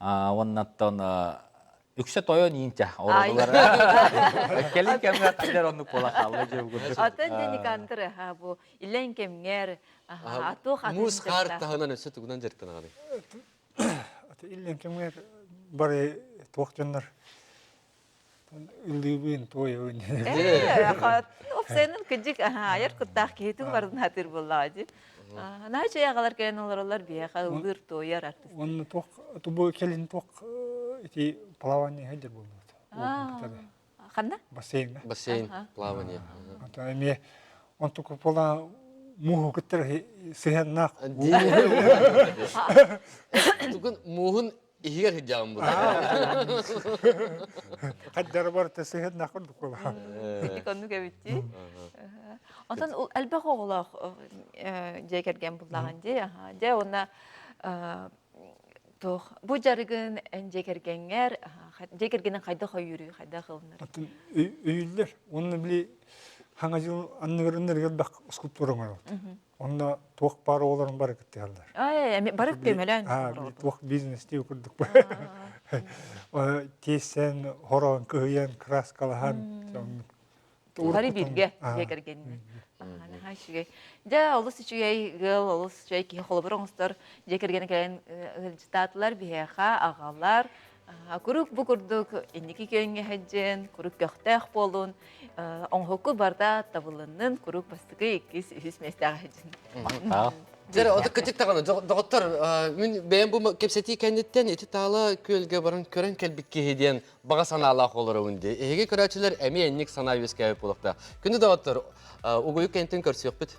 Уоннаттан үксэ тойон иинчэ оруоллар. Кэлин кэмҥэ тандер оннук буола хаалла дьэ курдук. Атын Никандр бу илэн кэмҥэр атуох Муус хаар таһынан өссө тугунан дьарыктанаҕыный? Иллэн кэмҥэр бары туох дьоннор Ыллыыбын, туойабын. Опсайынан кыдьык айар куттаах киһи тугу барытын хатыыр буоллаҕа дии. Наһаа үчүгэй аҕалар кэлэн олороллор биһиэхэ ыллыыр, туойар артыст. Уонна туох тубу кэлин туох ити плавание сылдьар буоллубут. Ханна? Бассейнга. Бассейн, плавание. Ата эмиэ онтук буола мууһу кыттар сыһыаннаах. Тугун мууһун Иһигэр сылдьаҕын була. Хаддара барыта сыһыаннаах курдук буола. Итик оннук эбит дии. Онтон элбэх оҕолоох дьиэ кэргэн буллаҕын дии. Дьэ уонна туох бу дьарыгын эн дьиэ кэргэҥҥэр дьиэ кэргэнин хайдах өйүүрүй, хайдах ылынар? Атын өйүүллэр. Уонна били хаҥа дьыл анныгар ыннарыгар бах скульптура оҥоробут. Онно туох баар оҕолорун бары кыттыһаллар. Ай, бары көмөлөөн. Туох бизнес дии курдук. Тиэсэн, хороон, кыһыйан, краскалаһан. Бары бииргэ дьиэ кэргэнинэн. Наһаа үчүгэй. Дьэ, олус үчүгэй ыал, олус үчүгэй киһи холобур оҥостор дьиэ кэргэнэ кэлэн ыалдьытаатылар, биһиэхэ аҕалар. Куруук бу курдук инники күөҥҥэ сылдьын, куруук көхтөөх буолун, оҥоһукку барда табылыннын, куруук бастакы, иккис, үһүс миэстэҕэ сылдьын. Дьэ, ото кытык даҕаны, доҕоттор, мин бэйэм бу кэпсэтии кэнниттэн ити таала күөлгэ баран көрөн кэлбит киһи диэн баҕа санаалаах олоробун дии. Эһиги көрөөччүлэр эмиэ инник санаа үөскээбит буолуохтаах. Күндү доҕоттор, угуйук кэнтин көрсүөхпүт.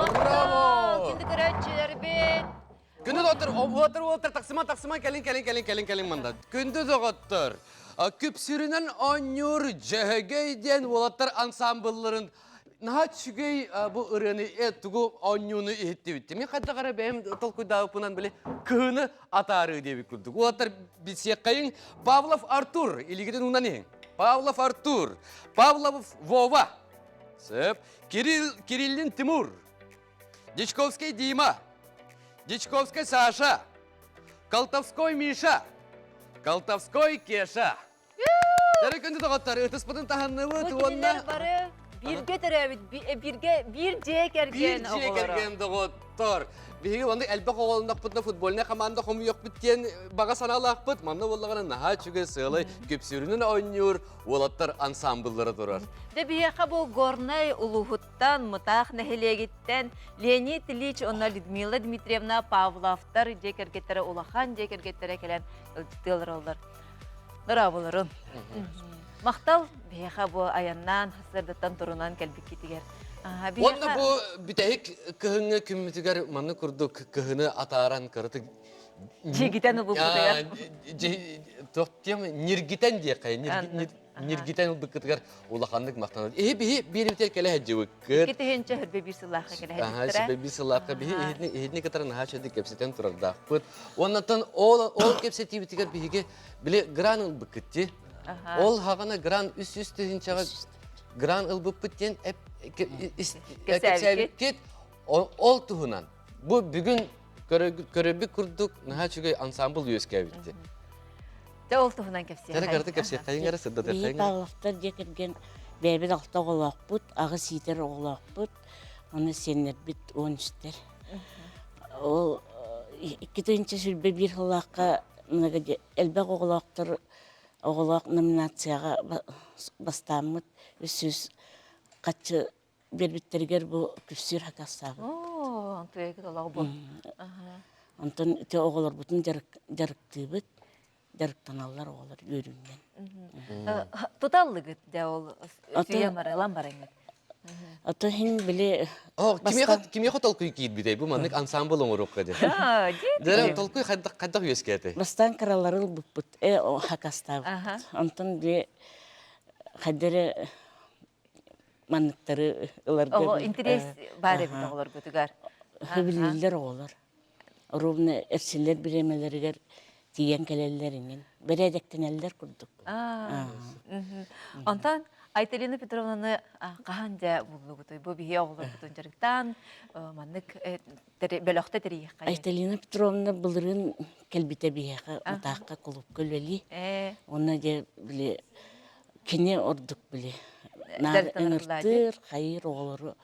Браво! Күндү көрөөччүлэрбит! Күндү доҕоттор, уолаттар, уолаттар, тахсыма, тахсыма, кэлин, кэлин, кэлин, кэлин, кэлин манда. Күндү доҕоттор, күпсүрүнэн оонньуур Дьөһөгөй диэн уолаттар ансаамбылларын. Наһаа үчүгэй бу ырыаны тугу оонньууну иһиттибит. Мин хайдах эрэ бэйэм толкуйдаабыппынан били кыһыны атаарыы диэбит курдук. Уолаттар билсиэххэйиҥ Павлов Артур илигитин уунан иһиҥ. Павлов Артур, Павлов Вова, сөп, Кирилл Кириллин Тимур, Дичковский Дима, Дичковский Саша, Колтовской Миша, Колтовской Кеша. Дары күндү доҕоттор, ытыспытын таһынныбыт уонна бары бииргэ төрөөбүт, бииргэ биир дьиэ кэргэн Биир дьиэ кэргэн доҕоттор. Биһиги онно элбэх оҕолоннохпутуна футбольнай команда хомуйуохпут диэн баҕа санаалаахпыт. Манна буоллаҕына наһаа үчүгэй сыалай күпсүүрүнэн оонньуур уолаттар ансамбллара турар. Дьэ биһиэхэ бу Горнай улууһуттан, Мытаах нэһилиэгиттэн Леонид Ильич уонна Людмила Дмитриевна Павловтар дьиэ кэргэттэрэ улахан дьиэ кэргэттэрэ кэлэн ыалдьыттыы олороллор. Дорооболорун. Махтал биһиэхэ бу айаннаан сарсыардаттан турунан кэлбиккитигэр. Уонна бу бүтэһик кыһыҥҥы күммүтүгэр маннык курдук кыһыны атааран кыратык Дьигитэн ылбыппытыгар. Туох диэм ньиргитэн диэххэ ньиргитэн ылбыккытыгар улаханнык махтанабыт. Иһи биһи биирибитигэр кэлэ сылдьыбыккыт. 2 тыһыынча сыллаахха кэлэ сылдьыбыттара. Аха, сыллаахха биһи иһитини кытары наһаа үчүгэйдик кэпсэтэн турардаахпыт. Уоннаттан ол ол кэпсэтиибитигэр биһиги били гран ылбыккыт дии. Ол хаҕана гран 300 тыһыынчаҕа гран ылбыппыт диэн кэпсээбиккит. Ол туһунан бу бүгүн көрөрбүт курдук наһаа үчүгэй ансамбл үөскээбитти. Дьэ ол туһунан кэпсиэххэ. Дьэ кыраты кэпсиэххэйиҥ эрэ сырдатыаххайыҥ. Биһи Павловтар дьиэ кэргэн бэйэбит алта оҕолоохпут, аҕыс иитэр оҕолоохпут, уонна сиэннэрбит 13-тэр. Ол 2021 сыллаахха элбэх оҕолоохтор оҕолоох номинацияҕа бастааммыт 300 хаччы биэрбиттэригэр бу күпсүүр хакастаабыт. Оо, онтуйагыт олох бу. Онтон ити оҕолорбутун дьарыктыыбыт, дьарыктаналлар оҕолор үөрүүннэн. Туталлыгыт дэ ол сүйэ барылан бараҥыт. Ото хин били О, кимиэхэ кимиэхэ толкуй киирбитэй бу маннык ансамбл оҥоруохха диэн. Дьэ, толкуй хайдах хайдах үөскээтэ? Бастаан кыралары ылбыппыт, э хакастаабыппыт. Онтон били хайдары манныктары ыларга Оҕо интэриэс баар эбит оҕолоргутугар. Сөбүлүүллэр оҕолор. Ровно эрсиллэр бириэмэлэригэр тиийэн кэлэллэр иҥин. Бэрээдэктэнэллэр курдук. Онтон Айталина Петровнаны хаһан дьэ буллугутуй? Бу биһи оҕолорбутун дьарыктаан маннык бөлөхтө тэрийиэххэ. Айталина Петровна былырыын кэлбитэ биһиэхэ Мытаахха кулуупка үлэлии. Уонна дьэ били Кини ордук били наар ыҥыртыыр, хайыыр оҕолору,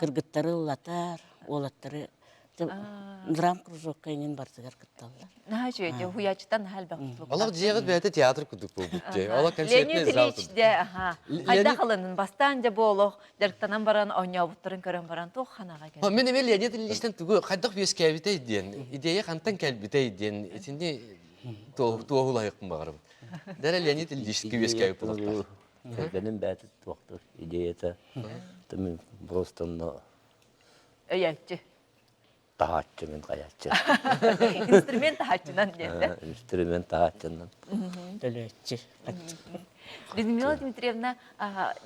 кыргыттары ыллатар, уолаттары драм кружокка иҥин барытыгар кытталлар. Наһаа үчүгэй, уһуйааччытан наһаа элбэх Олох дьиэҕит бэйэтэ театр курдук буолбут дии. Олох концертный Леонид зал Ильич дьэ, аха. Хайдах ылынын бастаан дьэ бу олох дьарыктанан баран оонньообуттарын көрөн баран туох ханаҕа кэллэ? Мин эмиэ Леонид Ильичтэн тугу хайдах үөскээбитэй диэн, идея хантан кэлбитэй диэн итини туоһулаһыахпын баҕарабын. Дэрэ Леонид Ильич үөскээбит буолуохтаах. Кэргэним бэйэтэ туохтуур идеята. Мин просто онно Өйөөччү. таһааччы мин хайааччы. Инструмент таһааччынан диэн. Инструмент таһааччынан. Төлөөччү. Людмила Дмитриевна,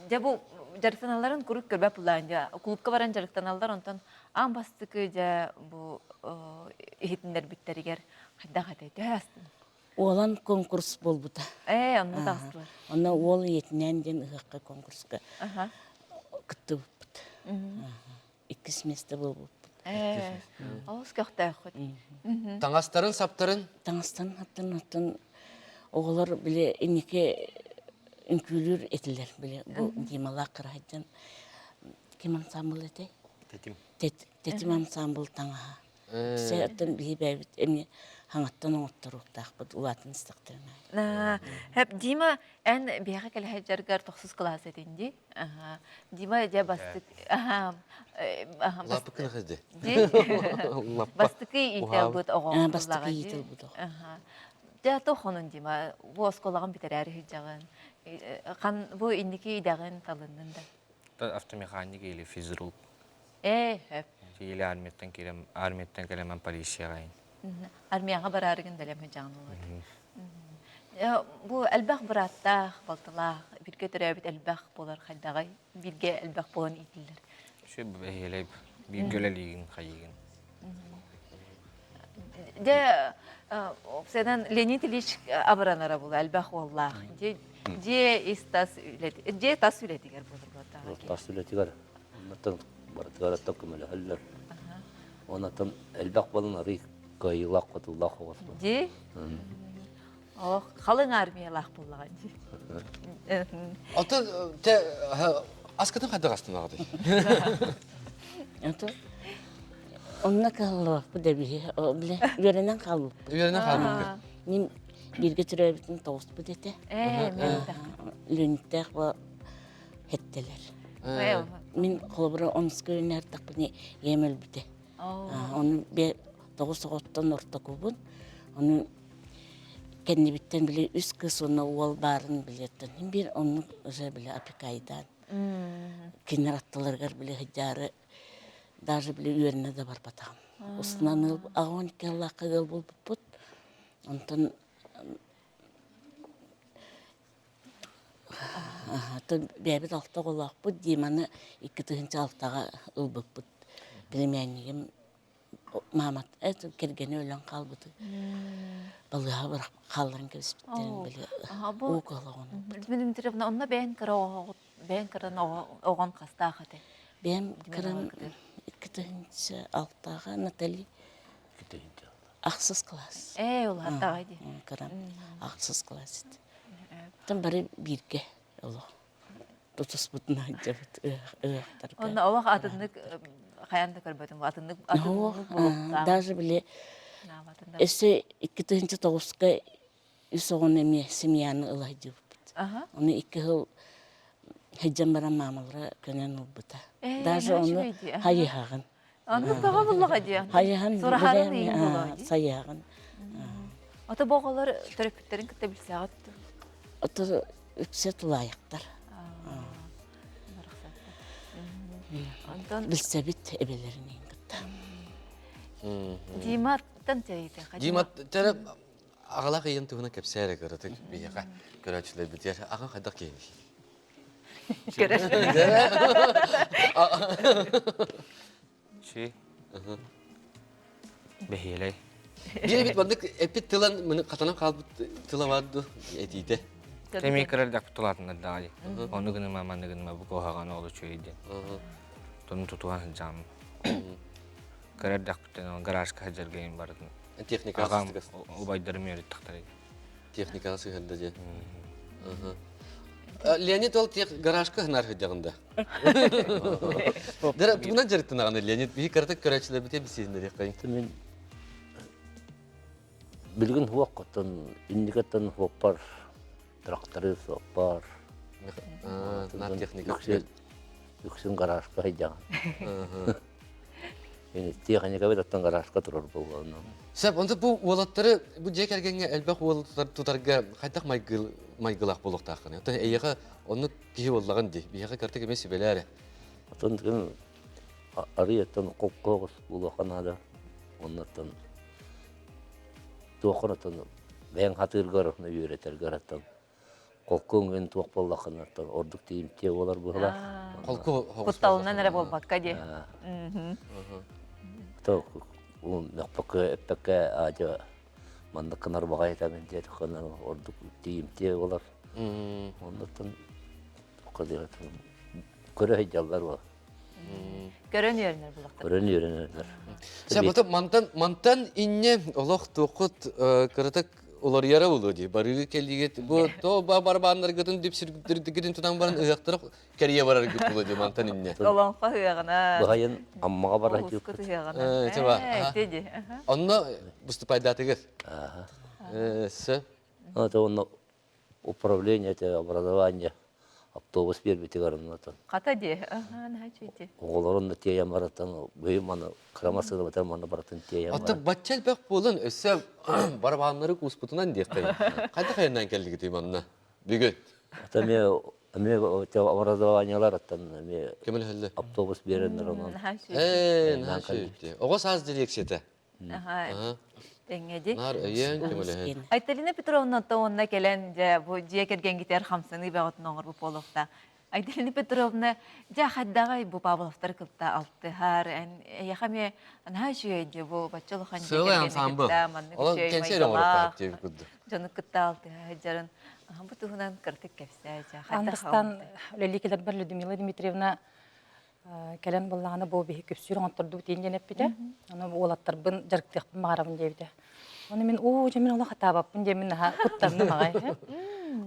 дьэ бу дьарыктаналларын куруук көрбөт булаан дьэ клубка баран дьарыктаналлар онтон аан бастакы дьэ бу иһитиннэрбиттэригэр хайдах этэй төһө астын Уолан конкурс буолбута. Ээ, онно таҕыстылар. Онно уол ийэтинээн диэн ыһыахха конкурска кыттыбыппыт. Иккис место буолбуппут. Ээ, олус көхтөөххүт. Таҥастарын, саптарын? Таҥастарын, саптарын оттон оҕолор били инники үҥкүүлүүр этилэр били бу Дималаах кыраһайдан ким ансамбл этэй? Тэтим. Тэтим ансамбл таҥаһа. Оттон биһи бэйэбит эмиэ хаҥаттан оҥотторуохтаахпыт улаатан истэхтэринэ. Хэп Дима эн биһиэхэ кэлэ сылдьаргар тохсус кылаас этин дии. Дима дьэ бастык Лаппыкын хызды. Бастыкы иитэлбит оҕо. Бастакы иитэлбит оҕо. Дьэ тохонун Дима бу оскуолаҕын бүтэрээри сылдьаҕын. Хан бу инники идэҕин талыннын да. Автомеханик или физрук. Ээ, сөп. Или армияттан кэлэн армияттан кэлэмэн полицияҕа Армияҕа бараарыгын бэлэм сылдьаҕын буолуо. Бу элбэх бырааттаах, балтылаах. Биргэ төрөөбүт элбэх буолар хайдаҕай? Биргэ элбэх буолан иитиллэр. Үчүгэй бэһиэлэй бииргэ үлэлиигин хайыыгын. Дьэ, уопсайынан Леонид Ильич абыранара була элбэх уоллаах. Дьиэ ис тас үлэти, дьиэ тас үлэтигэр буолар буолтаҕа. Тас үлэтигэр оннуттан барытыгар оттон көмөлөһөллөр. Онон элбэх буолан арый кыайыылаах хотуулаах оҕус. Дии? Олох халыҥ армиялаах буоллаҕа дии. Оттон те аскытын хайдах астынаҕытый? Ото онно кыһаллыбаппыт да биһи биле үөрэнэн хаалбыппыт. Үөрэнэн хаалбыппыт. Мин бииргэ төрөөбүтүн тоҕуспут этэ. Лүнтээх бу хеттелер. Мин холобура онуска үөрэнэртахпына ийэм өлбүтэ. Ону тоҕус оҕоттон ортокубун. Ону кэннибиттэн били үс кыыс уонна уол баарын билиэттэн син биир оннук уже били опекайдаан кинилэр аттыларыгар били сылдьаары даже били үөрэнэ да барбатаҕым. Устунан ыал аҕа 12 сыллаахха ыал буолбуппут. Онтон бэйэбит алта оҕолоохпут Диманы 2006-ҕа ылбыппыт. Племяннигим маамат кэргэнэ өлөн хаалбыты балыыһаҕа бырах хаалларан кэбиспиттэрин били уу кыһалаҕын Людмила Дмитриевна онно бэйэн кыра оҕоҕут бэйэн кыран оҕон хастаах этэй бэйэм кырам 2006-га Натали ахсыс класс ээ улааттаҕай дии кырам ахсыс класс ити Оттон бары бииргэ олох тутуспутун сылдьабыт ыһыахтарга. Онно олох атыннык хайаан да көрбөтүм атыннык атыннык буолуохтаах. Даже били өссө 2009-ка үс оҕону эмиэ семьяны ыла сылдьыбыппыт. Ону икки сыл сылдьан баран маамалара көнөн ылбыта. Даже ону хайыһаҕын. Оннук тоҕо буллаҕа дии. Хайыһан Сураһарын ыйын буолуо дии. Сайыһаҕын. Ото бу оҕолор төрөппүттэрин кытта билсэҕит дуо? Ото үксэ тулаайахтар. Онтон билсэбит эбэлэринин кытта. Диматтан тэйитэ. Дима тәрэ аҕалаах ийэн туһунан кэпсээ эрэ кыратык биһиэхэ көрөөччүлэрбитигэр аҕаҥ хайдах киһиний? Көрөр. Чи. Бэһиэлэй. Биир эбит маннык эппит тылан маны хатанан хаалбыт тыла бар ду этиитэ. Эмиэ кырар дак тулаатыннардаҕа дии. Ону гыныма, манны гыныма бу куһаҕан ол үчүгэй диэн. Тону тутуһан сылдьаҕым. Кырар дакпыттан гаражка сылдьарга иһин барытын. Техникаҕа Аҕам убайдарым үөрэттахтара. Техникаҕа сыһыарда диэн. Леонид ол тех гаражка хынар сылдьаҕын да. Дара тугунан дьарыктанаҕын Леонид? Биһи кыратык көрөөччүлэрбитин билсиһиннэриэххэйин. Мин билигин хуоккоттон инникеттен хуоппар тракторы суоппар Нар техника. Үксүн гаражка сылдьаҕын. Тиэхиньикэбит оттон гаражка турар буолуо. Сөп, онто бу уолаттары бу дьиэ кэргэҥҥэ элбэх уол тутарга хайдах майгылаах буолуохтааххыный? Оттон эйиэхэ оннук киһи буоллаҕын дии. Биһиэхэ кыртык эмиэ сүбэлээр. Оттон күн арый оттон холкоҕус буолуохха наада. Оннуттан туоххун оттон бэйэҥ хатыыргар үөрэтэргэр оттон холку өҥүн туох буоллаххына оттон ордук тиийимтиэ буолар быһыылаах. Холку Кутталынан эрэ буолбакка дии. То мөхпөккө эппэккэ аадьа маннык гынар баҕай этэмин диэтэххинэ ордук тиийимтиэ буолар. Оннуттан көрө сылдьаллар буол. Көрөн үөрэнэр булахтар. Көрөн үөрэнэллэр. Сэ бата мантан мантан инне олох туоххут кыратык уларыйара буолуо дии. Барыы кэлиигит бу то барбааннаргытын дүпсүрдүгүтүн тутан баран ыһыахтара кэрийэ бараргыт буолуо дии мантан инне. Олоҥхо ыһыаҕына. Быһайын Аммаҕа бара Улуускут ыһыаҕына. Э, дии. Онно выступайдаатыгыр. Сө. Это онно управление образование автобус биэрбитигэр оннотон. Хата дии. Аха, наһаа үчүгэй. Оҕолорун да тиэйэн баратан, быйыл маны кыра массыынабытын маны барытын тиэйэн Ата бачча элбэх буолан өссө барабааннары кууспутунан диэххэ. Хайдах айаннаан кэллигитий манна? Бүгүн. Ата эмиэ эмиэ образованиелар аттан эмиэ Көмөлөһөллөр. автобус биэрэннэр онон. Ээ, наһаа үчүгэй. Оҕо саас дирекцията. Аха. Тэҥҥэ дии. Наар өйөөн көмөлөһөн. Айталина Петровна онна кэлэн дьэ бу дьиэ кэргэҥҥитигэр хамсаныы бөҕөтүн оҥорбут буолуохтаах. Айталина Петровна дьэ хайдаҕай бу Павловтары кытта алтыһар эн эйиэхэ эмиэ наһаа үчүгэй дии бу бачча улахан дьиэ Сыалай кэргэни ансамбл. кытта маннык Ол үчүгэй кэнсиэр оҥоруохха майгылаах диэбит курдук. дьону кытта алтыһа сылдьарын бу туһунан кыратык кэпсээ дьэ хайдах Андастан үлэлии кэлэрбэр Людмила Дмитриевна кэлэн буоллаҕына бу биһи күпсүүр оҥоттордубут диэн эппитэ. Ону уолаттарбын дьарыктыахпын баҕарабын диэбитэ. Ону мин оо дьэ мин олох хатаабаппын диэммин наһаа куттанным аҕай.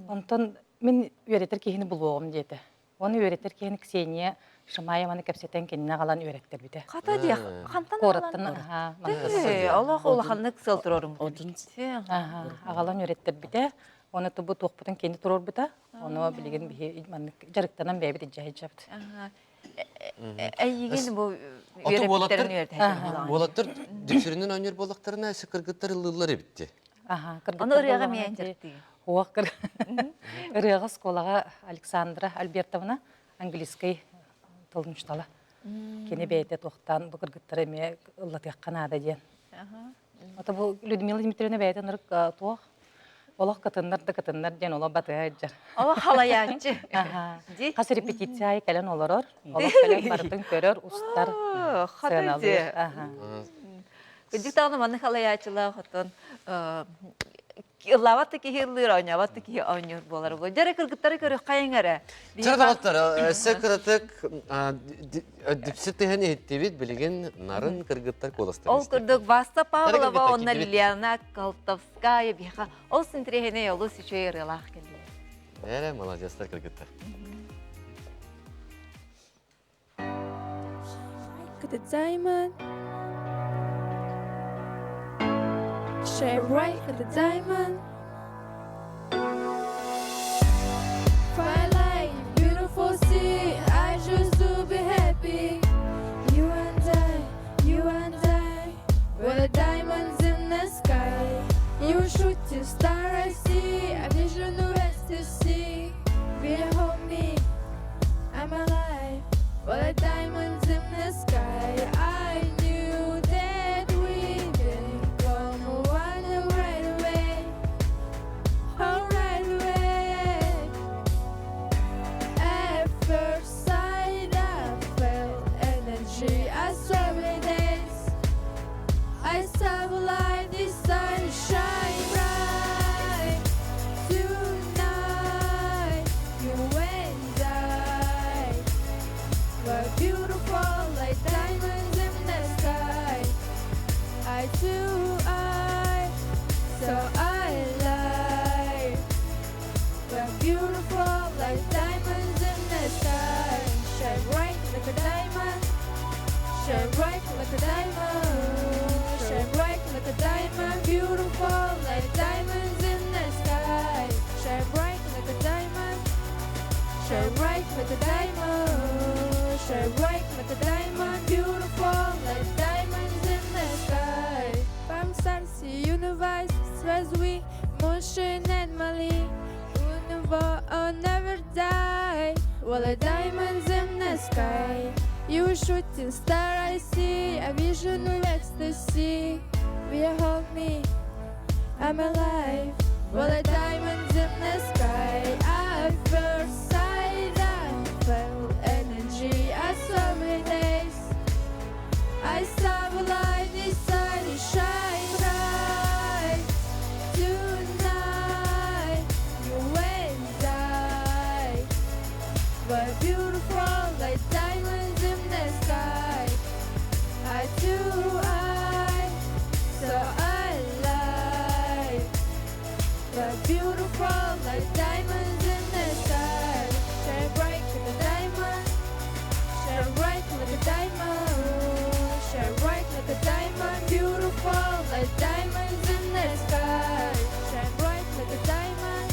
Онтон мин үөрэтэр киһини булуоҕум диэтэ. Оны үөрэтэр киһини Ксения Шамаеваны кэпсэтэн кинини аҕалан үөрэттэрбитэ. Хата диэх, хантан Куораттан Олох улаханнык сыл турорум. Аҕалан үөрэттэрбитэ. Оны тубу туохпутун кини туруорбута. Ону билигин биһи маннык дьарыктанан бэйэбит илдьэ сылдьабыт. Эйигин бу үөрэппиттэрин үөрэтэ Уолаттар дүпсүрүнэн оонньуур буоллахтарына кыргыттар ыллыыллар эбитти. Ону ырыаҕа эмиэ дьарыктыы. Уох ырыаҕа оскуолаҕа Александра Альбертовна английскай тылын учуутала. Кини бэйэтэ туохтаан бу кыргыттары эмиэ ыллатыахха наада диэн. Ото бу Людмила Дмитриевна бэйэтэ ынырык туох олох кытыннар да кытыннар диэн олох батыһа сылдьар. Олох халайааччы. Хас репетиция аайы кэлэн олорор, олох кэлэн барытын көрөр, устар, сыаналыыр. Кырдьык даҕаны маннык халайааччылаах оттон ыллаабат да киһи ыллыыр, оонньообот да киһи оонньуур буолар. Дьэрэ кыргыттары көрүөххэйиҥ эрэ. Чэ доҕоттор, өссө кыратык дүпсү тыһан иһиттибит, билигин нарын кыргыттар куоластарын Ол курдук Васа Павлова уонна Лилиана Колтовская биһиэхэ олус интэриэһинэй, олус үчүгэй ырыалаах кэллилэр. Эрэ, маладьыастар кыргыттар. Look at the diamond. Shine bright like a diamond. Fire light, beautiful sea. I choose to be happy. You and I, you and I, we're the diamonds in the sky. You shoot to star I see, a vision of ecstasy. Will you hold me? I'm alive. Well, the diamonds in the sky. I knew that we could come one right away. Oh, right away. At first sight, I felt energy. I saw it days. I saw the light, the sun shine bright. Tonight, you and I were beautiful like diamonds in the sky. I too, I, so I lie. We're beautiful like diamonds in the sky. Shine bright like a diamond. Shine bright like a diamond. Shine bright like a diamond. Beautiful like diamonds in the sky. Shine bright like a diamond. Shine bright like a diamond. Shine bright like a diamond. Beautiful like diamonds in the sky. From stars universe, as we motion and Mali. I'll never die. Well, the diamonds in the sky. You shooting star, I see a vision of ecstasy. Will you hold me? I'm alive. Well, the diamonds in the sky. At first sight, I felt energy. I saw my days. I saw the light inside it shine bright. Tonight, you and I were beautiful like diamonds in the sky. I too, I, so alive. We're beautiful like diamonds in the sky. Shine bright like a diamond. Shine bright like a diamond. Shine bright like a diamond. Beautiful like diamonds in the sky. Shine bright like a diamond.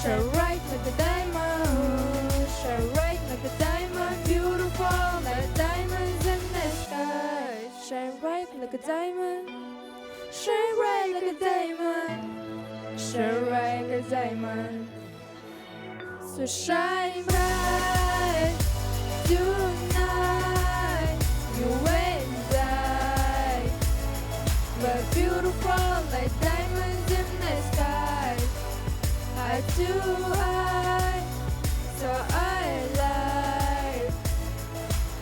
Shine bright like a diamond. Shine bright like a diamond. Beautiful like diamonds in the sky. Shine bright like a diamond. Shine bright like a diamond. Shine bright like a diamond. So shine bright tonight. You and I were beautiful. beautiful like diamonds in the sky. Eye to eye, so I alive.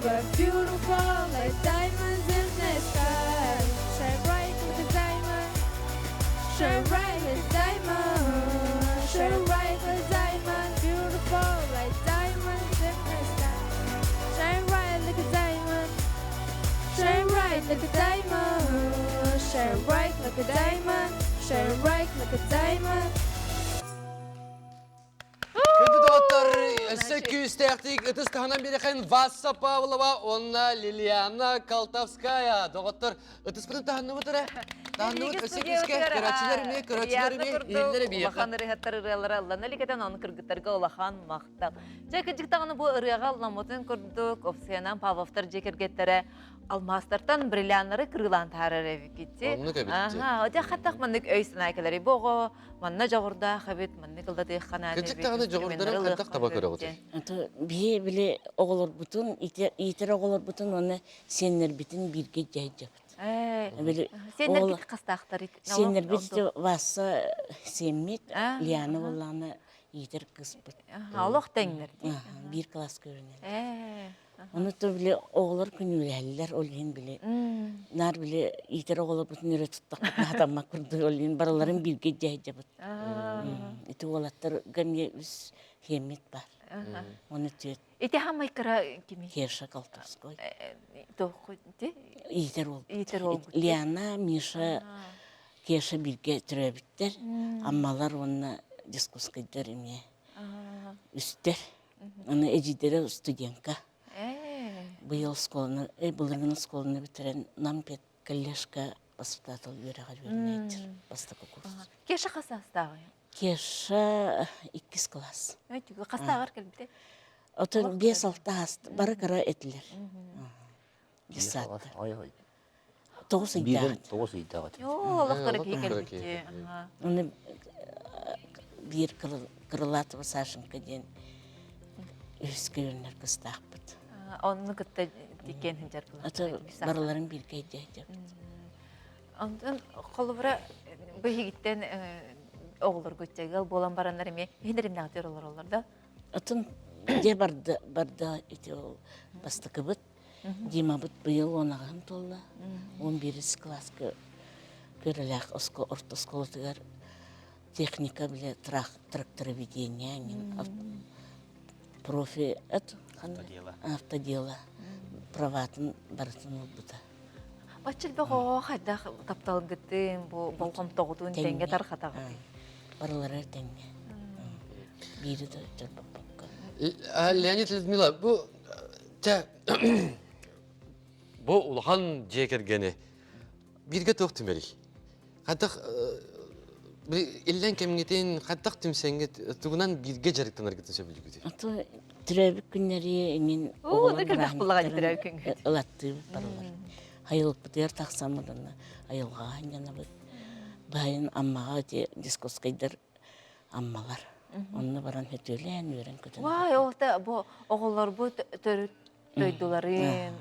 We're beautiful like diamonds in the sky. Shine bright like a diamond. Shine bright like a diamond. Shine bright like a diamond. Beautiful like diamonds in the sky. Shine bright like a diamond. Shine bright like a diamond. Shine bright like a diamond. Shine bright like a diamond. Күндү доҕоттор, өссө күүстээхтик ытыс таһынан биэрэхэн Васса Павлова уонна Лилиана Колтовская. Доҕоттор, ытыспытын таһынныбыт эрэ. Таһынныбыт өссө күүскэ көрөөччүлэр эмиэ, көрөөччүлэр эмиэ, иһиллэр эбиэхэ. Улахан ырыһаттар ырыалара ыллана иликэтэн, ону кыргыттарга улахан махтал. Дьэ, кырдьык даҕаны бу ырыаҕа ылламмытын курдук, Овсианан Павловтар дьиэ кэргэттэрэ алмаастартан бриллианнары кырыылаан таһаарар эбиккит. Оннук эбит. Аха, дьэ хаттах маннык өй-санаа кэлэрий. Бу оҕо манна дьоҕурдаах эбит, маннык ыллатыахха наада Кырдьык эбит, даҕаны дьоҕурдарын инструменнары хайдах таба ылыахха көрөҕүтүй? диэн. Ото биһи били оҕолорбутун иитэр оҕолорбутун уонна сиэннэрбитин бииргэ дьайдьабыт. Ээ, Били сиэннэргит хастаахтар? Сиэннэрбит ити Васса сиэммит, Лиана буоллаҕына иитэр кыыспыт. Олох тэҥнэр дии. Биир кылааска үөрэнэллэр. Ээ. Ону то били оҕолор күнүүлэһэллэр, ол иһин били наар били иитэр оҕолорбутун өрө туттахпыт наһатаммат курдук ол иһин барыларын бииргэ дьайдьабыт. Ити уолаттарга эмиэ үс хиэммит бар. Оны түөт Ити хамай кыра кими? Кеша Колтовской. Ити? Иитэр уол. Иитэр уол. Лиана, Миша, Кеша бииргэ төрөөбүттэр. Аммалар уонна Дискускайдар эмиэ үстэр. Аны эдьиийдэрэ студентка. Быйыл оскуоланы, былыргын оскуоланы бүтэрэн Нам педколлежка воспитатель үөрэҕэр үөрэнээччи бастакы курс. Кеша хас саастааҕый? Кеша иккис класс. Хастааҕар кэлбитэ? Отон 5-6 ааст бары кыра этилэр. Десятта. Тоҕус ыйдаах. Тоҕус ыйдаах этим. Олох кыра киһи кэлбит. Оны биир Крылатова Сашенька диэн үһүскэ үөрэнэр кыстаахпыт. Онну кытта тиккен сылдьар Аты барыларын бииргэ идиэдьэбит. Онтон холобура бу иһигиттэн оҕолорго ыал буолан бараннар эмиэ иһинэримнэҕитигэр олороллор да? Атын дьэ барда барда ити ол бастакыбыт Димабыт быйыл уон аҕыһын туолла. Уон биирис кылааска Күрэлээх орто оскуолатыгар техника бile трактороведение профи автодело праватын барытын ылбыта. Бачча элбэх оҕо хайдах тапталгытын, бу болҕомтоҕутун тэҥҥэ тарҕатаҕытый? Барылара тэҥҥэ. Биири да дьолбоппокко. Леонид Людмила, бу чэ бу улахан дьиэ кэргэни бииргэ туох түмэрий? Хайдах иллэҥ кэмҥитин хайдах түмсэҥҥит тугунан бииргэ дьарыктанаргытын сөбүлүүгүтүй? Аты төрөөбүт күннэри эҥин оҕолор бырааһынньыктарын ылаттыыбыт барылар. Айылыкпытыгар тахсаммыт уонна айылҕаҕа анньанабыт. Баайын Аммаҕа ити дискускайдар Аммалар. Онно баран сөтүөлээн үөрэн-көтөн. Вай, ол та бу оҕолорбут төрүт дойдуларын,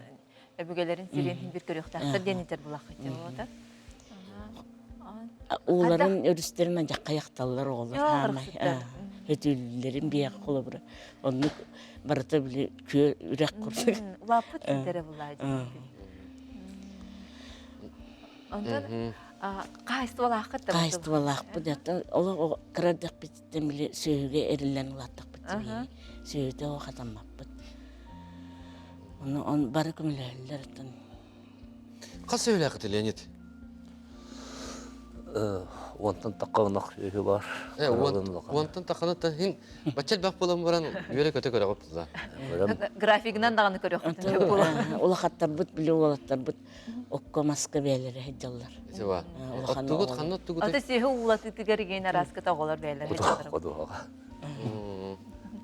өбүгэлэрин сирин бир көрүөхтээхтэр диэн этэр булаххыт буолата. Ууларын өрүстэрин адьаххайахталлар оҕолор хаамай өтүүллэрин биэх холобура оннук барыта били күө үрэх курдук улааппыт сирдэрэ булаа Онтон хаһайыстыбалааххыт да хаһайыстыбалаахпыт олох кыра эрдэхпититтэн били сүөһүгэ эриллэн улааттахпыт дии сүөһүтэ оҕо хатаммаппыт ону он бары көмөлөһөллөр оттон Хас сүөһүлээххит Леонид? Уонтан тахха ынах сүөһү бар. Уонтан тахханы хин бачча элбэх буолан баран үөрэ-көтө көрөҕүт да. Графигынан даҕаны көрүөхпүт. Улахаттарбыт били уолаттарбыт окко маска бэйэлэрэ сылдьаллар. Оттугут ханна оттугут? Ата сүөһү уулатыытыгар игин араскыта оҕолор бэйэлэрэ сылдьаллар. Ходуһаҕа.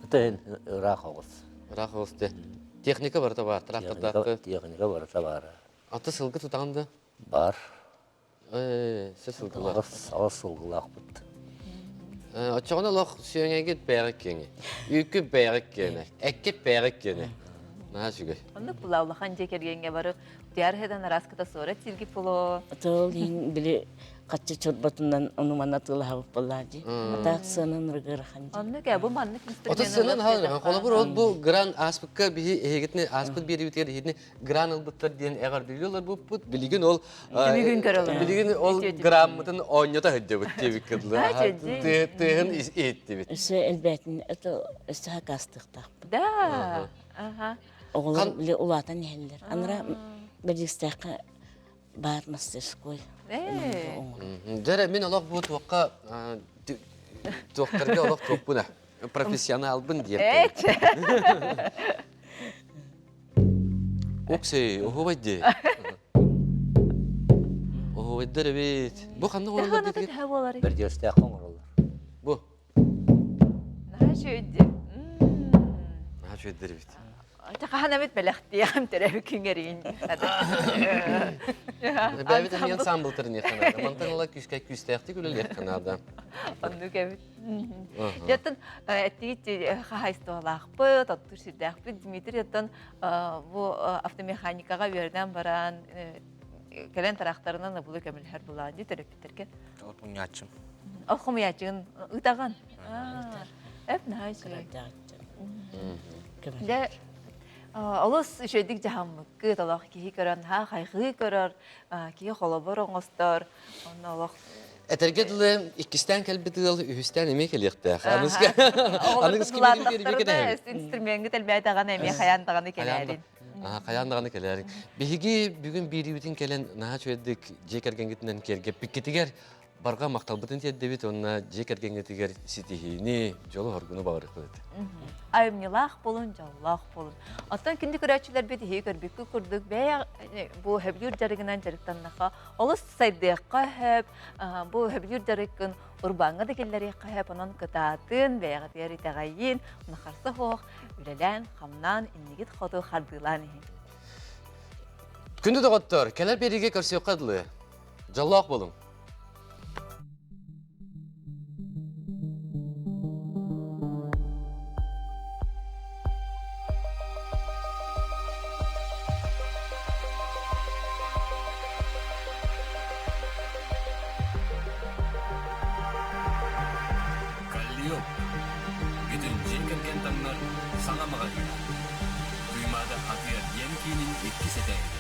Ытын ыраах оҕус. Ыраах оҕус де. Техника барыта баар, трактордаахы. Техника барыта баар. Аты сылгы тутаҕын да? Бар. Ээ, се сылгылаах. Аҕыс сылгылаахпыт. Оччоҕуна олох сүөҥэгит бэйэҕит киэҥи. Үүккүт бэйэҕит киэнэ. Эккит бэйэҕит киэнэ. Наһаа үчүгэй. Оннук була улахан дьиэ кэргэҥҥэ бары. Утуяр хедан араската суора тирги пуло. Тыл иһин били хаччы чорботунан ону манна тылаһабыт буоллаа дии. Атаак сыанан ырыгырахан дии. Оннук бу маннык Ото сыанан хаалар. Холобур ол бу гран ааспыкка биһи эһигитини ааспыт биэриибитигэр иһитини гран ылбыттар диэн эҕэрдэлиилэр буппут. Билигин ол Түмүгүн көрөлөр. Билигин ол граммытын оонньото сылдьабыт диэбиккэ дылы. Тыаһын иһиттибит. Өссө элбээтин это өссө хакаастыахтаахпыт. Да. Аха. Оҕолор били улаатан иһэллэр. Анара Бэлиистээххэ баар мастерской. Дьэрэ мин олох бу туохха туохтарга олох туохпуна профессионалбын диэн. Оксей, оһуобай дии. Оһуобайдар эбит. Бу ханна оҥороллор диэтигит? Бэрдигэстээххэ оҥороллор. Бу. Наһаа үчүгэй Наһаа үчүгэйдэр эбит. Хаһан эбит бэлэхтиэҕим төрөөбүт күҥҥэригин. Бэйэбит эмиэ ансамбл тэрниэххэ наада. Мантан ыла күүскэ күүстээхтик үлэлиэххэ наада. Оннук эбит. Дьоттон эттигит хаһайыстыбалаахпыт, оттуур сирдээхпит. Дмитрий оттон бу автомеханикаҕа үөрэнэн баран кэлэн тараахтарынан ыбылы көмөлөһөр булаан дии төрөппүттэргэ. Ол хомуйааччым. Ол хомуйааччыгын ытаҕын. Эп наһаа үчүгэй. Дьэ олус үчүгэйдик дьаһаммыккыт, олох киһи көрөн, ха хайҕыы көрөр, киһи холобур оҥостор, онно олох Этэргэ дылы иккистээн кэлбит ыал үһүстээн эмиэ кэлиэхтээх. Аныгыс инструмеҥҥыт элбээтэҕинэ эмиэ хайаан даҕаны кэлээрин. Хайаан даҕаны кэлээрин. Биһиги бүгүн биириибитин кэлэн наһаа үчүгэйдик дьиэ кэргэҥҥитинэн киэргэппиккитигэр барҕа махталбытын тиэрдэбит уонна дьиэ кэргэҥҥитигэр ситиһиини, дьолу-соргуну баҕарыахпыт. Айымньылаах буолун, дьоллоох буолун. Оттон күндү көрөөччүлэрбит иһи көрбүккүт курдук бэйэ бу сөбүлүүр дьарыгынан дьарыктаннахха олус сайдыахха сөп, бу сөбүлүүр дьарыккын урбааҥҥа да киллэриэххэ сөп, онон кытаатын, бэйэҕитигэр итэҕэйин, харса суох үлэлээн, хамнаан, иннигит хоту хардыылаан иһин. Күндү доҕоттор, кэлэр биэриигэ көрсүөххэ дылы. Дьоллоох буолуҥ! Каллиоп бүтүн дьиэ кэргэн таҥнар саҥа маҕаһыына. Туймаада атыы-эргиэн киинин иккис этээһигэр.